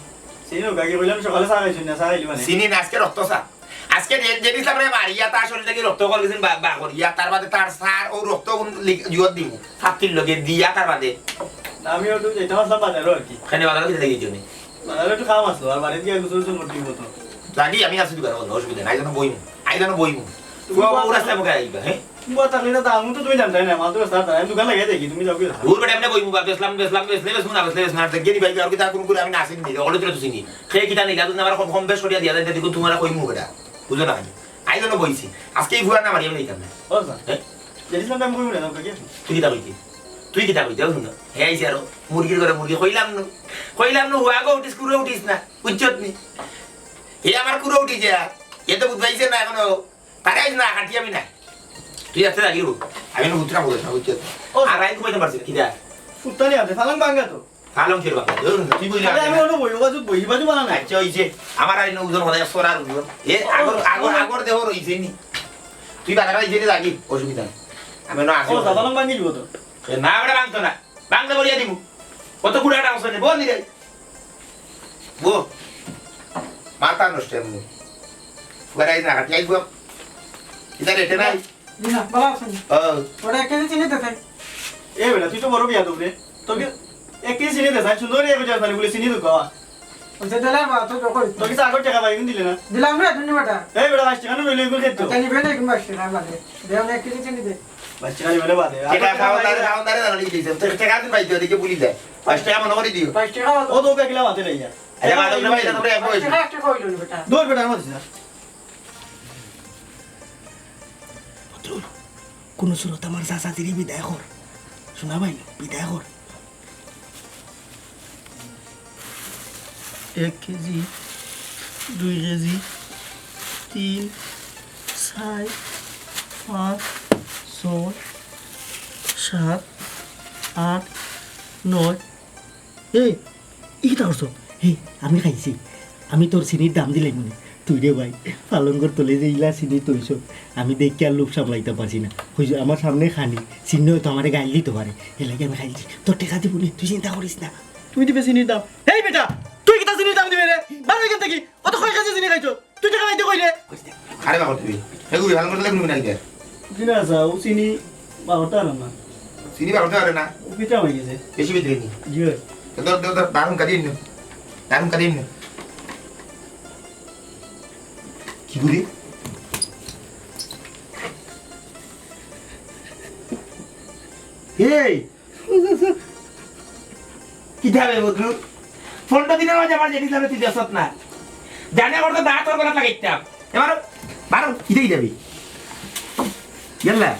চিনি না গিয়ে বললাম সকালে চা খাইছি না, চা খাইলি মানে। চিনি না, আজকে রক্ত চা। আজকে যে, যে দিছলাম রে মারিয়া, তার শরীর থাকি রক্ত কল গেছেন বা, বা করিয়া, তার বাদে তার সার ও রক্ত গুণ লি-, জুয়ার দিব। ছাতির লগে দিয়া তার বাদে। না, আমি একটু যেতে পারছিলাম বাজারও আর কি। এখানে বাজারও দিতে গেছি উনি। বাজারে একটু কাম আসলো, আর বাড়িতে গিয়ে গোসল গোসল করতে দিব তো। লাগি আমি আছি দোকানে, কোনো অসুবিধা নাই, আইজ না বইমু, আইজ না বইমু। তুমি ফুয়া বাবা বউ রাস্তায় মুখে আইবা, হ্যাঁ? ফুয়া থাকলে না, তা আমি তো তুমি জানতাই না, মাত্র রাস্তা, আমি দোকান লাগিয়ে দেখি, তুমি যাও কি রাস্তা? দূর বেটা, এমনি বইমু, বা বেচলাম, বেচলাম, বেচলে বেচমু, না বেচলে বেচমু না, আর দেখি ভাই, আর কি তা কোনো করে আমি না চিনি, অলরেডি তো চিনি। সে কিতা নেই, যাতে আমার কম, কম বেশ করিয়া দিয়া যায়, দেখো তোমার কইমু বেটা, বুঝো না? আইজ না বইছি, আজকে এই ফুয়া না মারিয়া আমি নিতাম না। ও স্যার, হ্যাঁ? জানিস না আমি কইমু না, কাকে? তুই কিতা কইতি? তুই কিতা কইতি? ও শুনো, হে আইছে আরো, মুরগির ঘরে মুরগি, কইলাম নু, কইলাম নু, হুয়া গো উঠিস, কুড়ো উঠিস না, বুঝছত নি? হে আমার কুড়ো উঠি যা, এ তো বুঝাইছে না এখনো, তারে আইজ না কাটি আমি না। তুই আস্তে লাগিও, আমি না উঠরা বলে না, বুঝছত? ও। আর আইজ ঘুমাইতে পারছি না, কিতা? ফুটতানি আছে, ফালাং ভাঙ্গা তো। ফালাং ফির ভাঙ্গা, ধরুন, তুই বইলে আরে আমি আমি না। ওটা বই, ওবাজু বই, বাজু বানা নাই। আচ্ছা, ওই যে, আমার আর ইনো ওজন হলে একশো আর ওজন। এ, ও, আগর, আগর, ও। আগর দেহ রইছে নি। তুই বাজারে আইছে রে লাগি, অসুবিধা নাই। আমি না আসি। ও, ফালাং ভাঙ্গি দিব তো। এ, না, ওটা ভাঙতো না। ভাঙতে বলিয়া দিব। কত কুড়াটা আছে রে, বল নি রে। বল। মাথা নষ্ট এমনি। ফুয়ারে আইজ না কাটি, আইজ বল। এটা রেটে নাই। জি না, ভালো আছেন? ও। ওটা এক কেজি চিনি দে ভাই। এ বেটা, তুই তো বড় বিয়া দেবে। তোকে এক কেজি চিনি দে, ভাই, সুন্দর করে বুঝে আসলে বলে চিনি দে বাবা। ওই যে দিলাম বা, তুই তো কই? তোকে চাকর টাকা পাই, দিলে না? দিলাম রে, তুমি বেটা। এই বেটা, বাইশ টাকা নইলে এগুলো খেত। আচ্ছা, নিবে না, এগুলো বাইশ টাকা বাদে। দে, অনেক কিছু চিনি দে। বাইশ টাকা নিবে না বাদে। টাকা খাওয়া দাওয়া, খাওয়া দাওয়া দাঁড়ালি দিয়েছে। তো টাকা দিন পাইতে ওদিকে বলি যায়। বাইশ টাকা মনে করে দিও। বাইশ টাকা ও তো বেগলা মাতে নাই। আরে, মা, তোমরা বাইরে তোমরা এক বাইশ বয়স। টাকা একটা কইলো না বেটা। দূর বেটা, আমার দিছে। কুনু সুরত আমার চাচাজিরে বিদায় কর। শোনা ভাই, বিদায় কর। এক কেজি, দুই কেজি, তিন, চাইর, পাঁচ, ছয়, সাত, আট, নয়। এ, ই কিতা করছো? হে, আমি খাইছি। আমি তোর চিনির দাম দিলাইমুনে। তুই রে ভাই, পালঙ্গর তলে যে ইলা চিনি থইছস, আমি দেখিয়া আর লোভ সামলাইতাম পারছি না। কইছে, আমার সামনে খানি, চিনি অয়তো আমারে গাইল দিতো পারে। এরলাগি আমি খাইছি। তোর টেকা দিমুনে, তুই চিন্তা করিস না। তুমি দিবে চিনির দাম? এই বেটা, তুই কিতা চিনির দাম দিবে রে? বার হ ইখান থাকি। অত কয় কেজি চিনি খাইছো? তুই টেকা পাইতে কই রে? আরে বাবা, তুই এগু বিহান করতে লাগবি না ইটা। জি না, স্যার, ও চিনি বারোটা আর না। চিনি বারোটা আর না? ও পিঠা হয়ে গেছে। বেশি ভিতরে নি? জি হয়। তো ধর, ধর, ধর, দারুণ কাটি এনে। দারুণ কাটি এনে। কি করি? এই, কিতা বে বদরু? পনরো দিনর মাঝে আমার জিনিস লইয়া তুই দেছত না। জানে করতে দাঁত তোর গলাত লাগাইতাম। এবার বারো, ইটাই যাবি। ইয়াল্লা।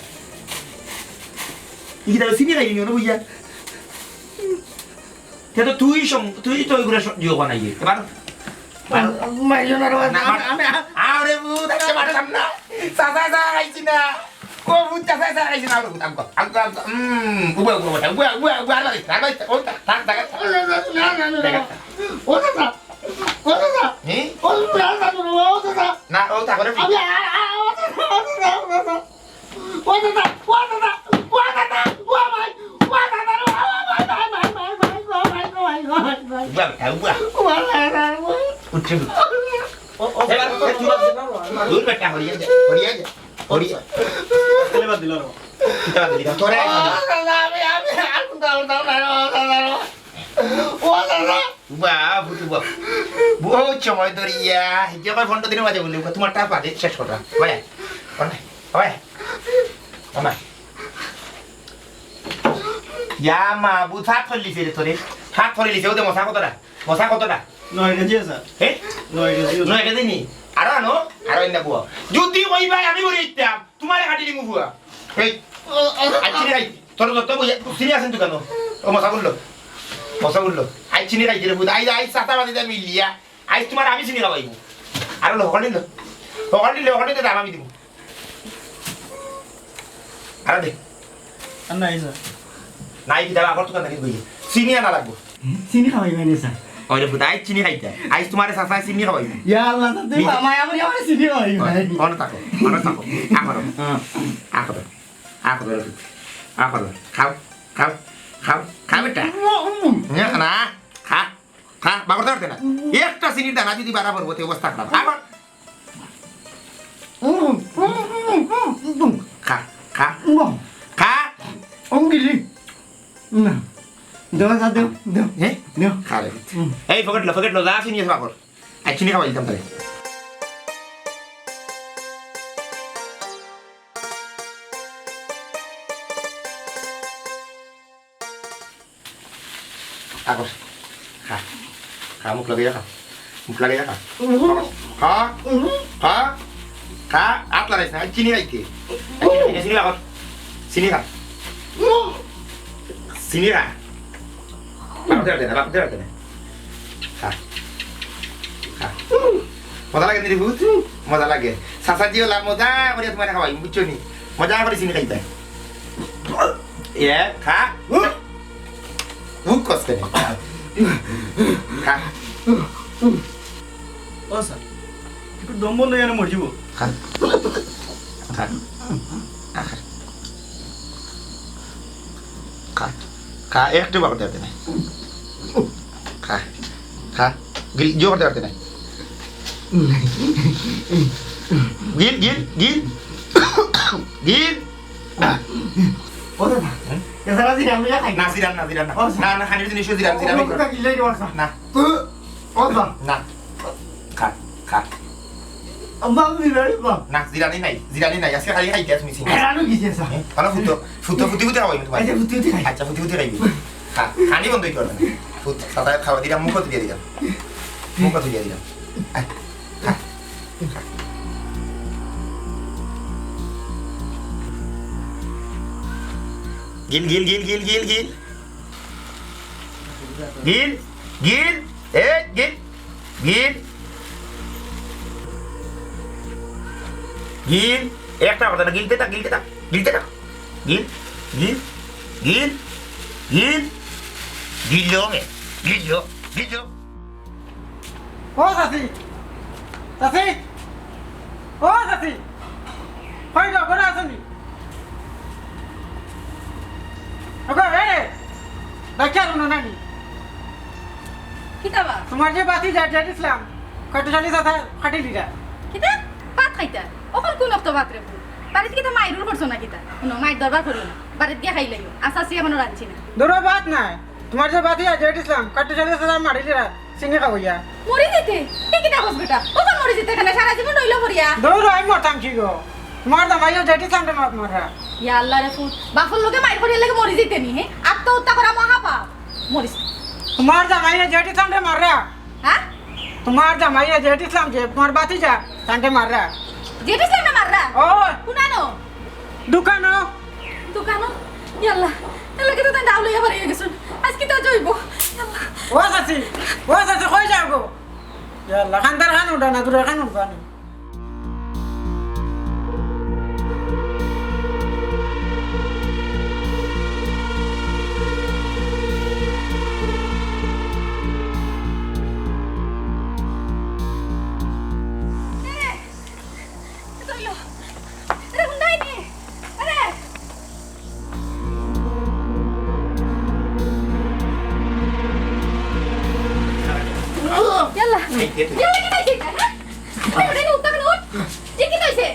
ই কিতা চিনি খাইনি, ওরা বুঝিয়া। তে তো তুই সম-, তুই তো ওইগুলা স-, ইয়ে বানাইয়ে। এবার মারিও না রে, না, আমি, মার-, আমি, আ- আরে ভূত, আজকে মারতাম না। চাচা, চাচা, খাইছি না। ও ভূত, চাচা, চাচা, খাইছি না। আরে ভূত, আমগো, আমগো, আমগো। উম, উবা, উবা, উবা, উবা, উবা, উবা, আর মারিস না, আর মারিস না। ও, থাক, থাক, থাক, থাক। ও দাদা, ও দাদা, ও দাদা। হুম? ও দাদা, ও দাদা। না, ও থাকো রে। আমি, আ, আ, ও দাদা, ও দাদা, ও দাদা। ও দাদা, ও দাদা, ও ভাই, ও দাদা রে, ও ভাই, ভাই, ভাই, ভাই, ভাই, ও ভাই, ও ভাই, ও ভাই, ও ভাই। উবা বেটা, উবা। ও দাদা, ও। উঠছে, উঠছে। ও, ও, এবার, এবার তুই বাদ দে না, দূর বেটা, হরিয়া যা, হরিয়া যা, হরিয়া। তাহলে বাদ দিলাম। কিতা বাদ দিলি? তোরে ও দাদা, আমি, আমি, আর কোথাও, কোথাও নাই, ও দাদা রে। ও দাদা। উবা, ভূত উবা। বহুত সময় ধরিয়া, যে কয় পনরো দিনর মাঝে বলি, তোমার টাকা পাবে, শেষ কথা। ভাই, ভাই, ভাই। ইয়া মাবুদ, ফাত করিলিছে রে তোরে। ফাত করিলিছে, ওতে মশা কতটা? মশা কতটা? নয় কেজি আছে। এ? নয় কেজি আছে। নয় কেজি নি? আরো আনো, আরো আইনা বুয়া। যদি ওই ভাই আমি বলে দিতাম, তোমারে কাটি দিমু বুয়া। এই, আই চিনি খাই। তোর যত বুয়া, চিনি আছেন তো কেন? ও মশা বললো। মশা বললো। আই চিনি খাই রে বুয়া। আই, আই সাতা বাদে মিলিয়া। আইজ তোমার আমি চিনি খাওয়াইমু। আরো লো, হকাল দিল। হকাল দিলে, হকাল দিলে দাম আমি দিমু। আরো দে। আর নাই, স্যার। নাই, কিতা আবার দোকান থাকি কইয়ে। চিনি আনা লাগবো। চিনি খাওয়াইবা নি, স্যার? ওই রে ফুটা, আইজ চিনি খাইতা। আইজ তোমারে চাচায় চিনি খাওয়াইবো। ইয়া আল্লাহ, স্যার, তুমি নি- মায়া করি আমারে চিনি খাওয়াইবা। অনো থাকো, অনো থাকো। আ করো। হ্যাঁ। আ করো। আ করো। আ করো। খাও, খাও, খাও, খাও বেটা। উম, উম। না, না, খা। খা, বাগড়তে পারতে না। একটা চিনির দানা যদি বাড়া পড়বো, তে অবস্থা খারাপ। আবার। উম, উম, উম, উম, উম। খা, খা। উম। খা। উম, গিলি। না। দেও, যা, দেও, দেও। হে? দেও। খা রে। উম। এই, পকেট লো, পকেট লো, যা চিনি আছে বাগড়। আর চিনি খাওয়াই দিতাম তাহলে। আগর। খা। খা, মুখ লাগাইয়া খা। মুখ লাগাইয়া খা। খা। খা। খা। খা। আত লাগাইস না। চিনি খাইতে। চিনি খা। চিনি খা। চিনি খা। বাপ দেওয়া দেয় না, বাপ দেওয়া দেয় না। খা। খা। মজা লাগে নি রে ভূত? মজা লাগে। চাচাজি ওলা মজা করিয়া তোমারে খাওয়াই, বুঝছো নি? মজা করি চিনি খাইতায়। এ, খা। উহ। উহ, কষ্ট নেই। খা। ও স্যার, একটু দম বন্ধ হয়ে মরে যাবো। খা। খা। খা। খা, একটু বাগড়তে পারতে নাই। খা, খা, গিল, জোর করতে পারতে নাই। গিল, গিল, গিল। গিল। ও দাদা, হুম? এছাড়া জিরা মিরা খাই। না, জিরা না, জিরা না। ও, না, না, খানির জিনিসও জিরা, জিরা ও, নেই। কোথায় গিলাই রে, বাসা? না। ও, ও, বাবা। না। খা, খা। আব্বা, আমি বিরিয়ানি খাবো। না, জিরানি নাই, জিরানি নাই। আজকে খালি খাইতে তুমি চিনি। এরানো কি চেয়েছা? হ্যাঁ? তাহলে ফুটো, ফুটো, ফুটি ফুটি খাওয়াই তোমার। আচ্ছা, ফুটি ফুটি খাই। আচ্ছা, ফুটি ফুটি খাইবি। খা, খানি বন্ধ হইতে পারবে না। ফুট, সাদা খাওয়া দিলাম, মুখো তুলিয়া দিলাম। মুখো তুলিয়া দিলাম। আয়, খা, খা। গিল, গিল, গিল, গিল, গিল, গিল। গিল, গিল, এই গিল, গিল। গিল, একটা কথা না, গিলতে থাক, গিলতে থাক, গিলতে থাক। গিল, গিল, গিল, গিল, গিল। গিললো মে, গিললো, গিললো। ও চাচি, চাচি, ও চাচি, কই গো, ঘরে আছো নি? ওগো, এ, ডাকিয়া আর হুনো না নি? কিতা বা? তোমার যে বাতি যা, যা দিছিলাম, কত জানি চাচা ফাটি দিলা। কিতা? ভাত খাইতা? অখন কুন অক্ত ভাত রে পুত? বাড়িত কিতা মাইরুর করছো না কিতা? হুনো, মাইর দরবার করিও না। বাড়িত গিয়া খাইলাইও। আচ্ছা, আছি এখনো রাঁধছি না। ধরো ভাত নাই। তোমার যে বাতি যা, যা দিছিলাম, কত জানি চাচা মারি দিলা। চিনি খাওয়াইয়া। মরি যাইতে? এ কিতা কস বেটা? অখন মরি যাইতে কেনে? সারা জীবন রইল পড়িয়া। দৌড়, আমি মরতাম কি গো? তোমার জামাইয়ে যেটি চান্দে মাত মাররা। ইয়া আল্লাহ রে পুত, বাপর লগে মাইর করিয়া লাগে মরি যাইতে নি, হে? আত্মহত্যা করা মহাপাপ। মরিস। তোমার জামাইয়ে যেটি চান্দে মাররা। হ্যাঁ? তোমার জামাইয়ে যেটি চান্দে, তোমার বাতি যা, চান্দে মাররা। যেটি চান্দে মাররা? ও। কুনানো? দোকানো। দোকানো? ইয়াল্লা, এর লগে তো তাই দাও লইয়া বাড়ি গেছুন। আজ কিতা অইবো? ইয়াল্লা। ও চাচি, ও চাচি, কই যাও গো? ইয়াল্লা, খান্দার খান উঠা না, দূরে খান উঠবা না। এ তো অইলো। আরে, হুন্ডাই নি। আরে। ইয়াল্লা। এই, এই, এই। ইয়াল্লা, কিতা অইছে? হ্যাঁ? এই, উঠে নি, উঠতে কেন উঠ? এই, কিতা অইছে?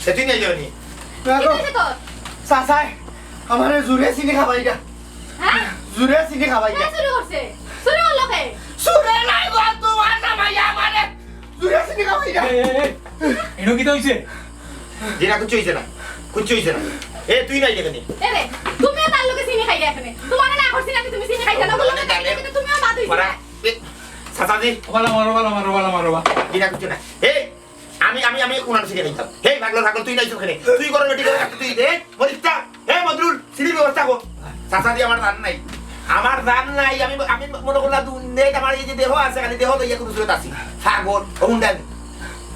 সে তুই নিয়ে যাবি? কিতা অইছে তোর? চাচাই, আমারে জুরে চিনি খাবাইরা। হ্যাঁ? জুরে চিনি খাবাইরা। কে চুরি করছে? চুরি করলো কে? চুরে নাই গো, তোমার জামাই আমারে জুরে চিনি খাবাইরা। এই, এই, এই। এনো কিতা অইছে? জি না, কিচ্ছু অইছে না, কিচ্ছু অইছে না। এ, তুই নাই এখানে। এ রে, তুমিও তার লগে চিনি খাইলে এখানে। তোমারে না করছি না, তুমি চিনি খাইতে না, বললাম না, তার লগে তুমিও বাদ অইছো। এ, চাচাজি। বালা মারো, বালা মারো, বালা মারো, বা। জি না, কিচ্ছু না। এই, আমি, আমি, আমি কোন আনছি খাইতাম? এই, পাগল, পাগল, তুই নাই তো এখানে। তুই করো, বেটি করো, তুই দে। মরিস্তা, এ মদরুল, চিনির ব্যবস্থা কর। চাচাজি, আমার জান নাই, আমার জান নাই। আমি, আমি মনে করলাম দুনিয়াত আমার এই যে দেহ আছে, খালি দেহ লইয়া কোনো সুরত আছি। পাগল, ও হুন্ডা নি,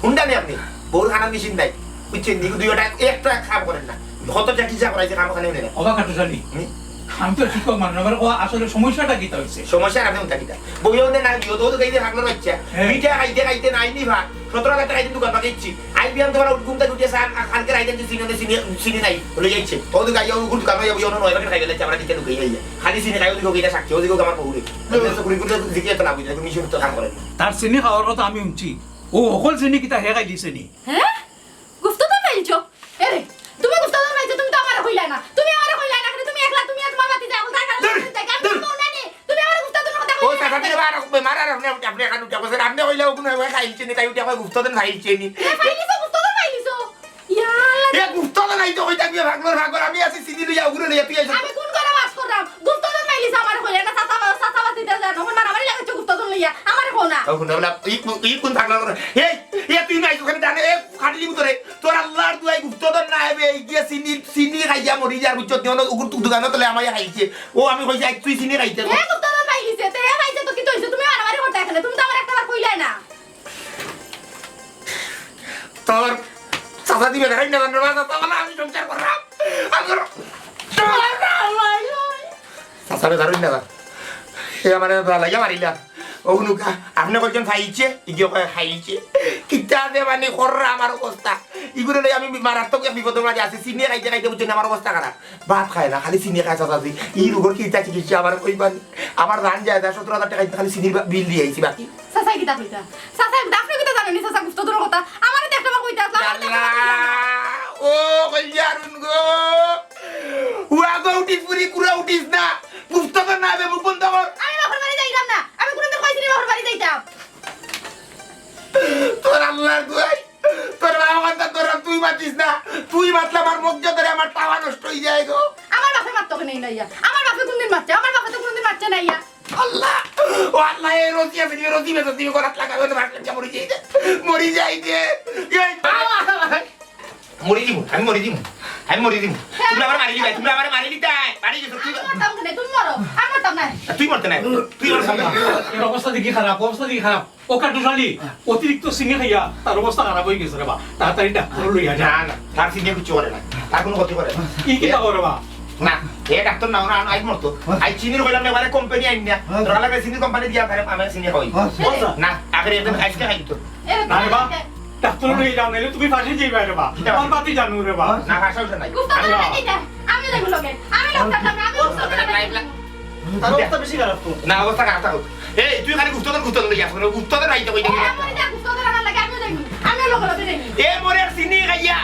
হুন্ডা নি আপনি। বউর খানার মেশিন নাই, বুঝছেন নি? দুইটা একটা কাম করেন না। কত যা কিসা করাইছে, কাম ওখানে নেই না। অবাক আটুশালি। হুম? আমি তো শিক্ষক মানুষ, আমার কওয়া আসলে সমস্যাটা কিতা অইছে? সমস্যা আর আপনি উনটা কিতা? বইও নে না, দিও তো, তো খাইতে থাকলো বাচ্চা। হ্যাঁ। মিঠা খাইতে খাইতে নাই নি ভাত। সতেরো হাজার টাকা দিয়ে দোকান পাকাইছি। আই বিয়ান তোমার ঘুম থেকে উঠে স্যার, আ-, কালকে রাইতে যে চিনি, চিনি, চিনি নাই, বলে যাইছে। ও তো গাইয়া ও গুড় দোকান পাইয়া বইয়া অন্য নয় ভাগে খাই গেলে আমরা দিকে ঢুকে যাই। খালি চিনি খাই ওদিকে ওকে এটা সাক্ষী, ওদিকে আমার পৌরে। তো কুড়ি কুড়ি দিকে এত লাভ হইছে, তুমি শুধু তো কাম করেন না। তার চিনি খাওয়ার কথা আমি শুনছি। ও হকল চিনি কিতা হে খাইলিছে নি? হ্যাঁ? গুফতধন পাইছো? এরে, তুমি গুফতধন পাইছো, তুমি তো আমারে কইলা না। তুমি আমারে কইলা না, কিন্তু তুমি একলা, তুমি আর তোমার বাতি যাও, তার কারণে ধুর, আমি যাই, আমি ধুর। বলবো না নি। তুমি আমারে গুফতধনর কথা ও কইলা না। চাচা, তুমি আর বেমার আর আপনি, আপনি এখন উঠে বসেন। আপনি কইলে ওগুলো ওই খাইলছে নি, তাই উঠে কয় গুফতধন খাইলছে নি। এ, পাইলিছো, গুফতধন পাইলিছো। ইয়া আল্লাহ। এ গুফতধন নাই তো কইতা গিয়ে ভাগলো ভাগল, আমি আছি চিনি লইয়া, ওগুলো লইয়া, তুই আইছো। আমি কোন ঘরে বাস করলাম? গুফতধন পাইলিছো আমারে কইলা না, চাচা বা-, চাচা বাতি দে যান। ওখানে মারামারি লাগাইছো গুফতধন লইয়া, আমারে কও না। ও হুনো বলা, ই কু-, ই কোন ভাগলো করে? এই, এ তুই নাই ওখানে জানে, এ খাটি দিব তোরে। তোর আল্লাহর দুয়াই গুপ্তধন না হবে, এই গিয়ে চিনি, চিনি খাইয়া মরি যার, বুঝছত নি? অন্য উগুর তু-, দোকানো তলে আমায় খাইছে। ও আমি কইছি, "আই তুই চিনি খাইতে।" এ গুপ্তধন পাইলিছে, তে এ পাইছে তো কিতা অইছে? তুমি মারামারি করতে এখানে, তুমি তো আমার একটা বার কইলায় না। তোর চাচা দিবে ধরাই না, ধন্যবাদ, চাচা বলে আমি সংসার করলাম। আমি করলাম। চাচারে ধরুন না, এ আমারে লাগিয়া মারিলা। ও নুকা, আপনি কইছেন খাইছে, ইগে কয় খাইছে। কিতা যে মানে কররা আমার অবস্থা। ইগুরে লই আমি মারাত্মক এক বিপদের মাঝে আছি। চিনি খাইতে খাইতে বুঝছেন আমার অবস্থা খারাপ। ভাত খায় না, খালি চিনি খায় চাচাজি। ই রোগর কিতা চিকিৎসা আমার কইবানি। আমার জান যায়, যায় সতেরো হাজার টাকা দিতে খালি চিনির বা-, বিল দিয়ে আইছি বাকি। চাচাই কিতা কইতা? চাচাই, আপনি কিতা জানেন নি চাচা গুপ্তধনর কথা? আমারে তো একটা বার কইতা আসলে, আমারে তো একটা বার কইলা না। আল্লাহ! ও কইলে আরুন গো। উয়া গো উঠিস পুরি, কুড়া উঠিস না। গুপ্তধন না হবে, মুখ বন্ধ কর। আমি বাপর বাড়ি যাইতাম না। আমি কোনদিন কইছি নি বাপর বাড়ি যাইতাম? তোর আল্লাহর দোয়াই। তোর বাবা মানতা তোর তুই মাতিস না। তুই মাতলে আমার মুখ দিয়ে ধরে আমার তাওয়া নষ্ট হয়ে যায় গো। আমার বাপে মারতো কেনে না ইয়া? আমার বাপে কোনদিন মারছে? আমার বাপে তো কোনদিন মারছে না ইয়া। আল্লাহ, ও আল্লাহ, এই রশি আছে, এই রশি বেচো, তুমি গলাত লাগাবে, তো ভাগলে মরি যাই দে, মরি যাই দে। এই, মরি দিব, আমি মরি দিব। আমি মরি দিমু। তুমি আমারে মারি দিবায়, তুমি আমারে মারি দিতায়, মারি দিছো, তুই আমি মরতাম কেনে? তুমি মরো, আমি মরতাম না। তুই মরতে নাই, তুই মরতে নাই। এর অবস্থা দেখি খারাপ, অবস্থা দেখি খারাপ। ও কাট্টুশ আলী, অতিরিক্ত চিনি খাইয়া তার অবস্থা খারাপ অই গেছে রে বা। তাড়াতাড়ি ডাক্তার লইয়া যা। না, না, তার চিনিয়ে কিচ্ছু করে না, তার কুনু ক্ষতি করে না। ই কিতা করে বা? না, এ ডাক্তার না, ওরা আইজ মরতো। আইজ চিনির কইলাম না, এবারে কোম্পানি আইন না। তোরা লাগে চিনির কোম্পানি দিয়া ফেরে আমি চিনি খাওয়াই। না, আগে একদম আইজকে খাই তো। না রে বা, ডাক্তার লইয়া যাও, নাইলে তুমি ফাঁসি যাইবায় রে বা। কিতা? আমার বাতি জানো রে বা। না, ফাঁসা উঠে নাই। গুপ্তধন আমি দিতাম, আমি যাইব লগে। আমি লোক থাকতাম না, আমি গুপ্তধন আমি দিতাম। তার অবস্থা বেশি খারাপ তো। না, অবস্থা খারাপ থাকুক। এই, তুই খালি গুপ্তধন, গুপ্তধন লইয়া আসো, গুপ্তধন আইতে কইতে। এ, আমার এটা গুপ্তধন আমার লাগে, আমিও যাইব। আমিও লগে লগে যাইব। এ মরে আর চিনি খাইয়া,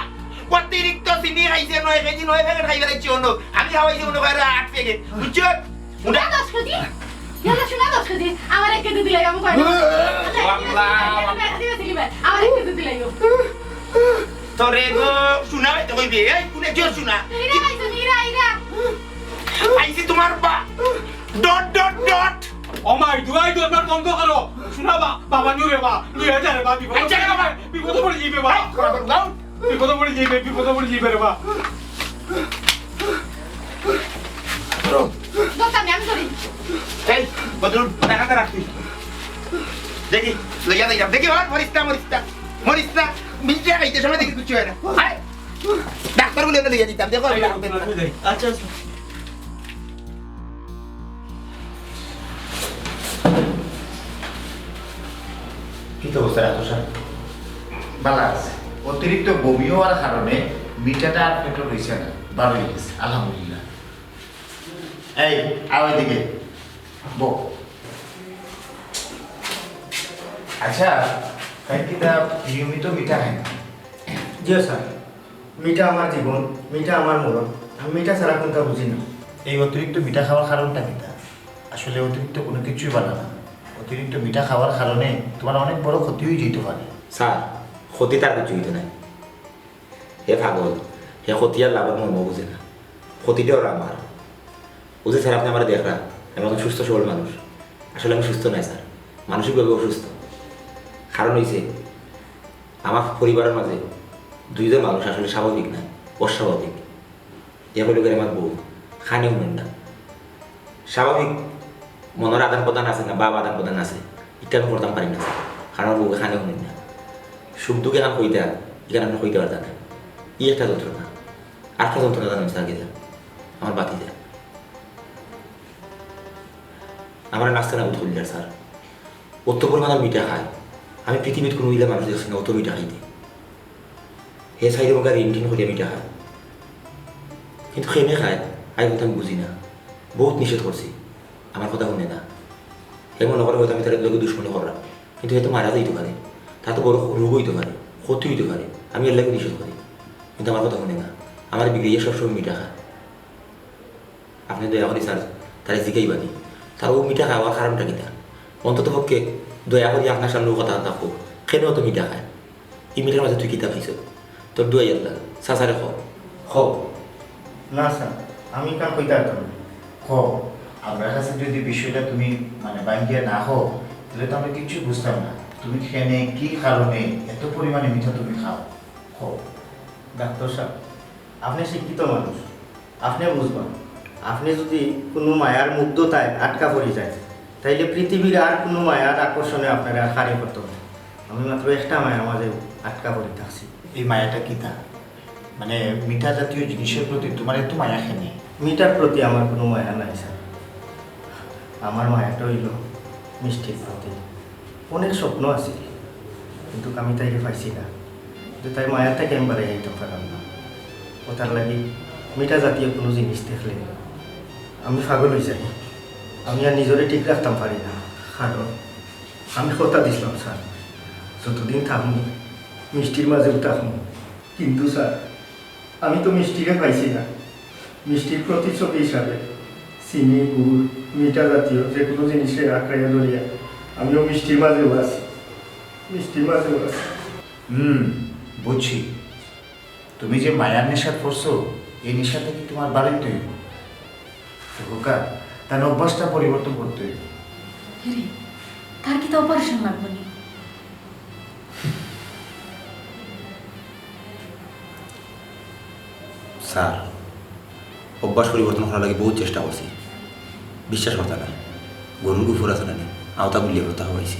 অতিরিক্ত চিনি খাইছে, নয় কেজি, নয় প্যাকেট খাইবার ইচ্ছে অনো। আমি খাওয়াইছি মনে করে আট প্যাকেট, বুঝছো? উঠা। দশ কেজি? ইয়াল্লা, সোনা দশ কেজি। আমার এক কেজি দিলাই, আমি কই না। আল্লাহ, আল্লাহ। আমার এক কেজি দিলাই। তোরে গো, সোনা হইতে কইবে। এই, কোনে জোর সোনা? হীরা আইছে, হীরা, হীরা। আইছি তোমার বা-, ডট, ডট, ডট। ও মাই, দুয়াই দরবার বন্ধ করো। সোনা বা-, বাবা নু রে বা, দুই হাজার বা, বিপদ আচ্ছা, বাবা। বিপদ পড়ে যাইবে বা। এই, খোলা করো, দাও। বিপদে পড়ি যাইবে, বিপদে পড়ি যাইবে রে বা। দরকার নেই, আমি ধরি। এই, বদরুল, টাকাটা রাখবি। দেখি, লইয়া যাইলাম। দেখি, ওর মরিস না, মরিস না। মরিস না। মিষ্টি খাইতে সময় দেখি কিচ্ছু হয় না। আয়। ডাক্তার বলে লইয়া দিতাম। দেখো, আমি রাখবেন না। আচ্ছা, আচ্ছা। কি তো অবস্থা ডাক্তার সাহেব? ভালা আছে। অতিরিক্ত বমি হওয়ার কারণে মিঠাটা আর পেটো রইছে না, বার হয়ে গেছে, আলহামদুলিল্লাহ। এই, আও এদিকে, বও। আচ্ছা, তাই কি তা নিয়মিত মিঠা খায় না? জি স্যার, মিঠা আমার জীবন, মিঠা আমার মরণ। আমি মিঠা ছাড়া কুনতা বুঝি না। এই অতিরিক্ত মিঠা খাওয়ার কারণটা কিতা? আসলে অতিরিক্ত কুনু কিছুই ভালা না। অতিরিক্ত মিঠা খাওয়ার কারণে তোমার অনেক বড় ক্ষতি হয়ে যেতে পারে। স্যার, ক্ষতি তার কিছু হইতো নাই। হে পাগল, হে ক্ষতি আর লাভর মর্ম বুঝে না। ক্ষতিটা ওর আমার। বুঝে স্যার, আপনি আমারে দেখরা, আমি একজন সুস্থ সবল মানুষ। আসলে আমি সুস্থ নাই স্যার, মানসিকভাবে অসুস্থ। কারণ হইছে, আমার পরিবারের মাঝে দুইজন মানুষ আসলে স্বাভাবিক না, অস্বাভাবিক। এ হইল গিয়ে আমার বউ, কানে হুনেন না। স্বাভাবিক মনের আদান প্রদান আছে না, ভাব আদান প্রদান আছে, ইটা আমি করতাম পারি না, কারণ আমার বউয়ে কানে হুনেন না। সুখ দুঃখ এখান কইতা, এখান আপনি কইতে পারতেন না। ই একটা যন্ত্রণা, আরেকটা যন্ত্রণা জানেন স্যার, গেছে আমার বাতি যায়। আমার নাস্তা না উঠে স্যার, অত পরিমাণে মিঠা খায়, আমি পৃথিবীত কোনো ইলা মানুষ দেখছি না অত মিঠা খাইতে। হে সাইডে মুখে রিন টিন করিয়া মিঠা খায়, কিন্তু কেনে খায়, আমি বলতে আমি বুঝি না। বহুত নিষেধ করছি, আমার কথা শুনে না। হে মনে করে হয়তো আমি তার লগে দুশমনি করলাম, কিন্তু হে তো মারা যাইতে পারে, তার তো বড় রোগ হইতে পারে, ক্ষতি হইতে পারে, আমি এর লাগে নিষেধ করি, কিন্তু আমার কথা শুনে না। আমার বিগড়ে সবসময় মিঠা খায়। আপনি দয়া করি স্যার, তারে জিগাইবানি। তার ও মিঠা খাওয়ার কারণটা কিতা? অন্তত পক্ষে দয়া করি আপনার সামনে ও কথা থাকবো। কেন অত মিঠা খায়? ই মিঠার মাঝে তুই কিতা খাইছ? তোর দুয়াই আল্লাহ, চাচারে ক। ক। না স্যার, আমি কার কইতে পারতাম না। ক। আমরা কাছে যদি বিষয়টা তুমি মানে ভাঙ্গিয়া না কও, তাহলে তো আমরা কিচ্ছু বুঝতাম না। তুমি কেনে, কি কারণে এত পরিমাণে মিঠা তুমি খাও? ক। ডাক্তার সাহেব, আপনি শিক্ষিত মানুষ, আপনি বুঝবা। আপনি যদি কোনো মায়ার মুগ্ধতায় আটকা পড়ি যায়, তাইলে পৃথিবীর আর কোনো মায়ার আকর্ষণে আপনারে আর খাড়ি করতো না। আমি মাত্র একটা মায়ার মাঝে আটকা পড়ি থাকছি। এই মায়াটা কিতা? মানে মিঠা জাতীয় জিনিসের প্রতি তোমার এত মায়া কেনে? মিঠার প্রতি আমার কোনো মায়া নাই স্যার, আমার মায়াটা হইল মিষ্টির প্রতি। অনেক স্বপ্ন আছে, কিন্তু আমি তাইরে পাইছি না। কিন্তু তাই মায়া থেকে আমি বাড়াই যাইতাম পারলাম না। ওটার লাগি মিঠা জাতীয় কোনো জিনিস দেখলে আমি পাগল হয়ে যাই। আমি আর নিজরে ঠিক রাখতাম পারি না, কারণ আমি কথা দিছিলাম স্যার, যতদিন থাকমু মিষ্টির মাঝেও থাকমু। কিন্তু স্যার, আমি তো মিষ্টিরে পাইছি না। মিষ্টির প্রতিচ্ছবি হিসাবে চিনি, গুড়, মিঠা জাতীয় যে কোনো জিনিসে আঁকড়াইয়া ধরিয়া আমিও মিষ্টির মাঝেও আছি, মিষ্টির মাঝেও আছি। হুম, বুঝছি। তুমি যে মায়ার নেশাত পড়ছো, এই নেশা থেকে তোমার বারইতে হইব। তো খোকা, তার অভ্যাসটা পরিবর্তন করতে হইব। রে, তার কিতা অপারেশন লাগবো নি? আর অভ্যাস পরিবর্তন করার লাগি বহুত চেষ্টা করছি, বিশ্বাস করতা না। গরুর গোবর আছে না নি, আওতা গুলিয়ে কথা হওয়াইছি,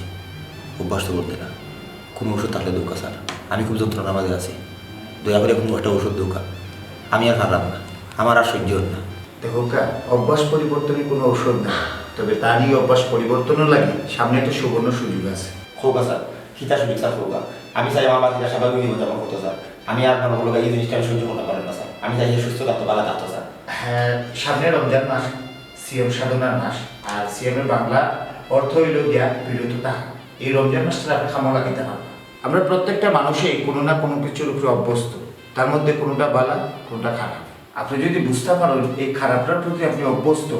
অভ্যাস তো বদলে না। কোনো ওষুধ থাকলে দৌকা স্যার, আমি খুব যন্ত্রণার মাঝে আছি, দয়া করে কোনো একটা ওষুধ দৌকা। আমি আর পারলাম না, আমার আর সহ্য হল না। দেখো কা, অভ্যাস পরিবর্তনের কোনো ঔষধ নেই, তবে তার এই অভ্যাস পরিবর্তনও লাগে। সামনে একটা সুবর্ণ সুযোগ আছে। হোক স্যার, কিতা সুযোগ স্যার, হোক। আমি চাই আমার বাচ্চাটা স্বাভাবিক জীবনযাপন করতো স্যার। আমি আর মনে করলো এই জিনিসটা আমি সহ্য করতে পারলাম না স্যার। আমি চাই যে সুস্থ থাকতো, ভালো থাকতো স্যার। হ্যাঁ, সামনে রমজান মাস, সিয়াম সাধনার মাস। আর সিয়ামের বাংলা অর্থ হইল গিয়া বিরত থাকা। এই রমজান মাসটা আপনি কামো লাগাইতে পারবেন। আমরা প্রত্যেকটা মানুষই কোনো না কোনো কিছুর উপরে অভ্যস্ত, তার মধ্যে কোনোটা বালা, কোনোটা খারাপ। আপনি যদি বুঝতে পারেন এই খারাপটার প্রতি আপনি অভ্যস্ত,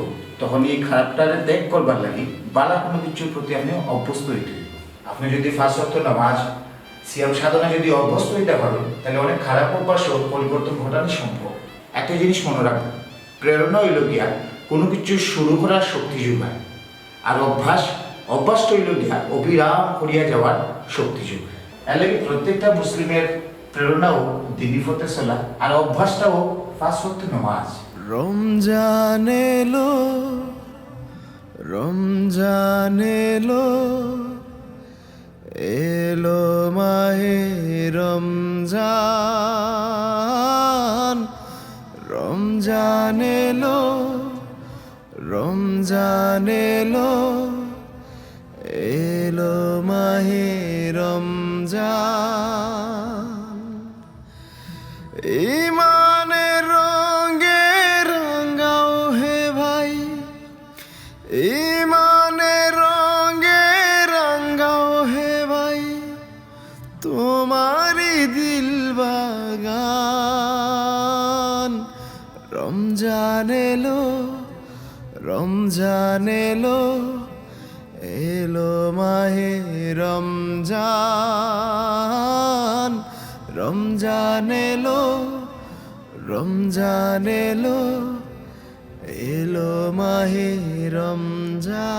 তখন এই খারাপটারে ত্যাগ করবার লাগি বালা কোনো কিছুর প্রতি আপনি অভ্যস্ত হইতে হইব। আপনি যদি পাঁচ ওয়াক্ত নামাজ, সিয়াম সাধনা যদি অভ্যস্ত হইতে পারেন, তাহলে অনেক খারাপ অভ্যাসও পরিবর্তন ঘটানো সম্ভব। একটা জিনিস মনে রাখবেন, প্রেরণা হইল গিয়া কোনো কিছু শুরু করার শক্তি যোগায়, আর অভ্যাস, অভ্যাসটা হইল গিয়া অবিরাম করিয়া যাওয়ার শক্তি যোগায়। এর লাগি প্রত্যেকটা মুসলিমের প্রেরণাও দিনী পথে চলা, আর অভ্যাসটাও পাঁচ ওয়াক্ত নামাজ। রমজান এলো, রমজান এলো, এলো মাহে রমজান, রমজান এলো, রমজান এলো, এলো মাহে রমজান। ইমানের রঙে রাঙাও হে ভাই, ইমানের রঙে রাঙাও হে ভাই, তোমারই দিল বাগান। রমজান এলো, রমজান এলো, এলো মাহে রমজান। রমজান এলো, রমজান এলো, এলো মাহে রমজান।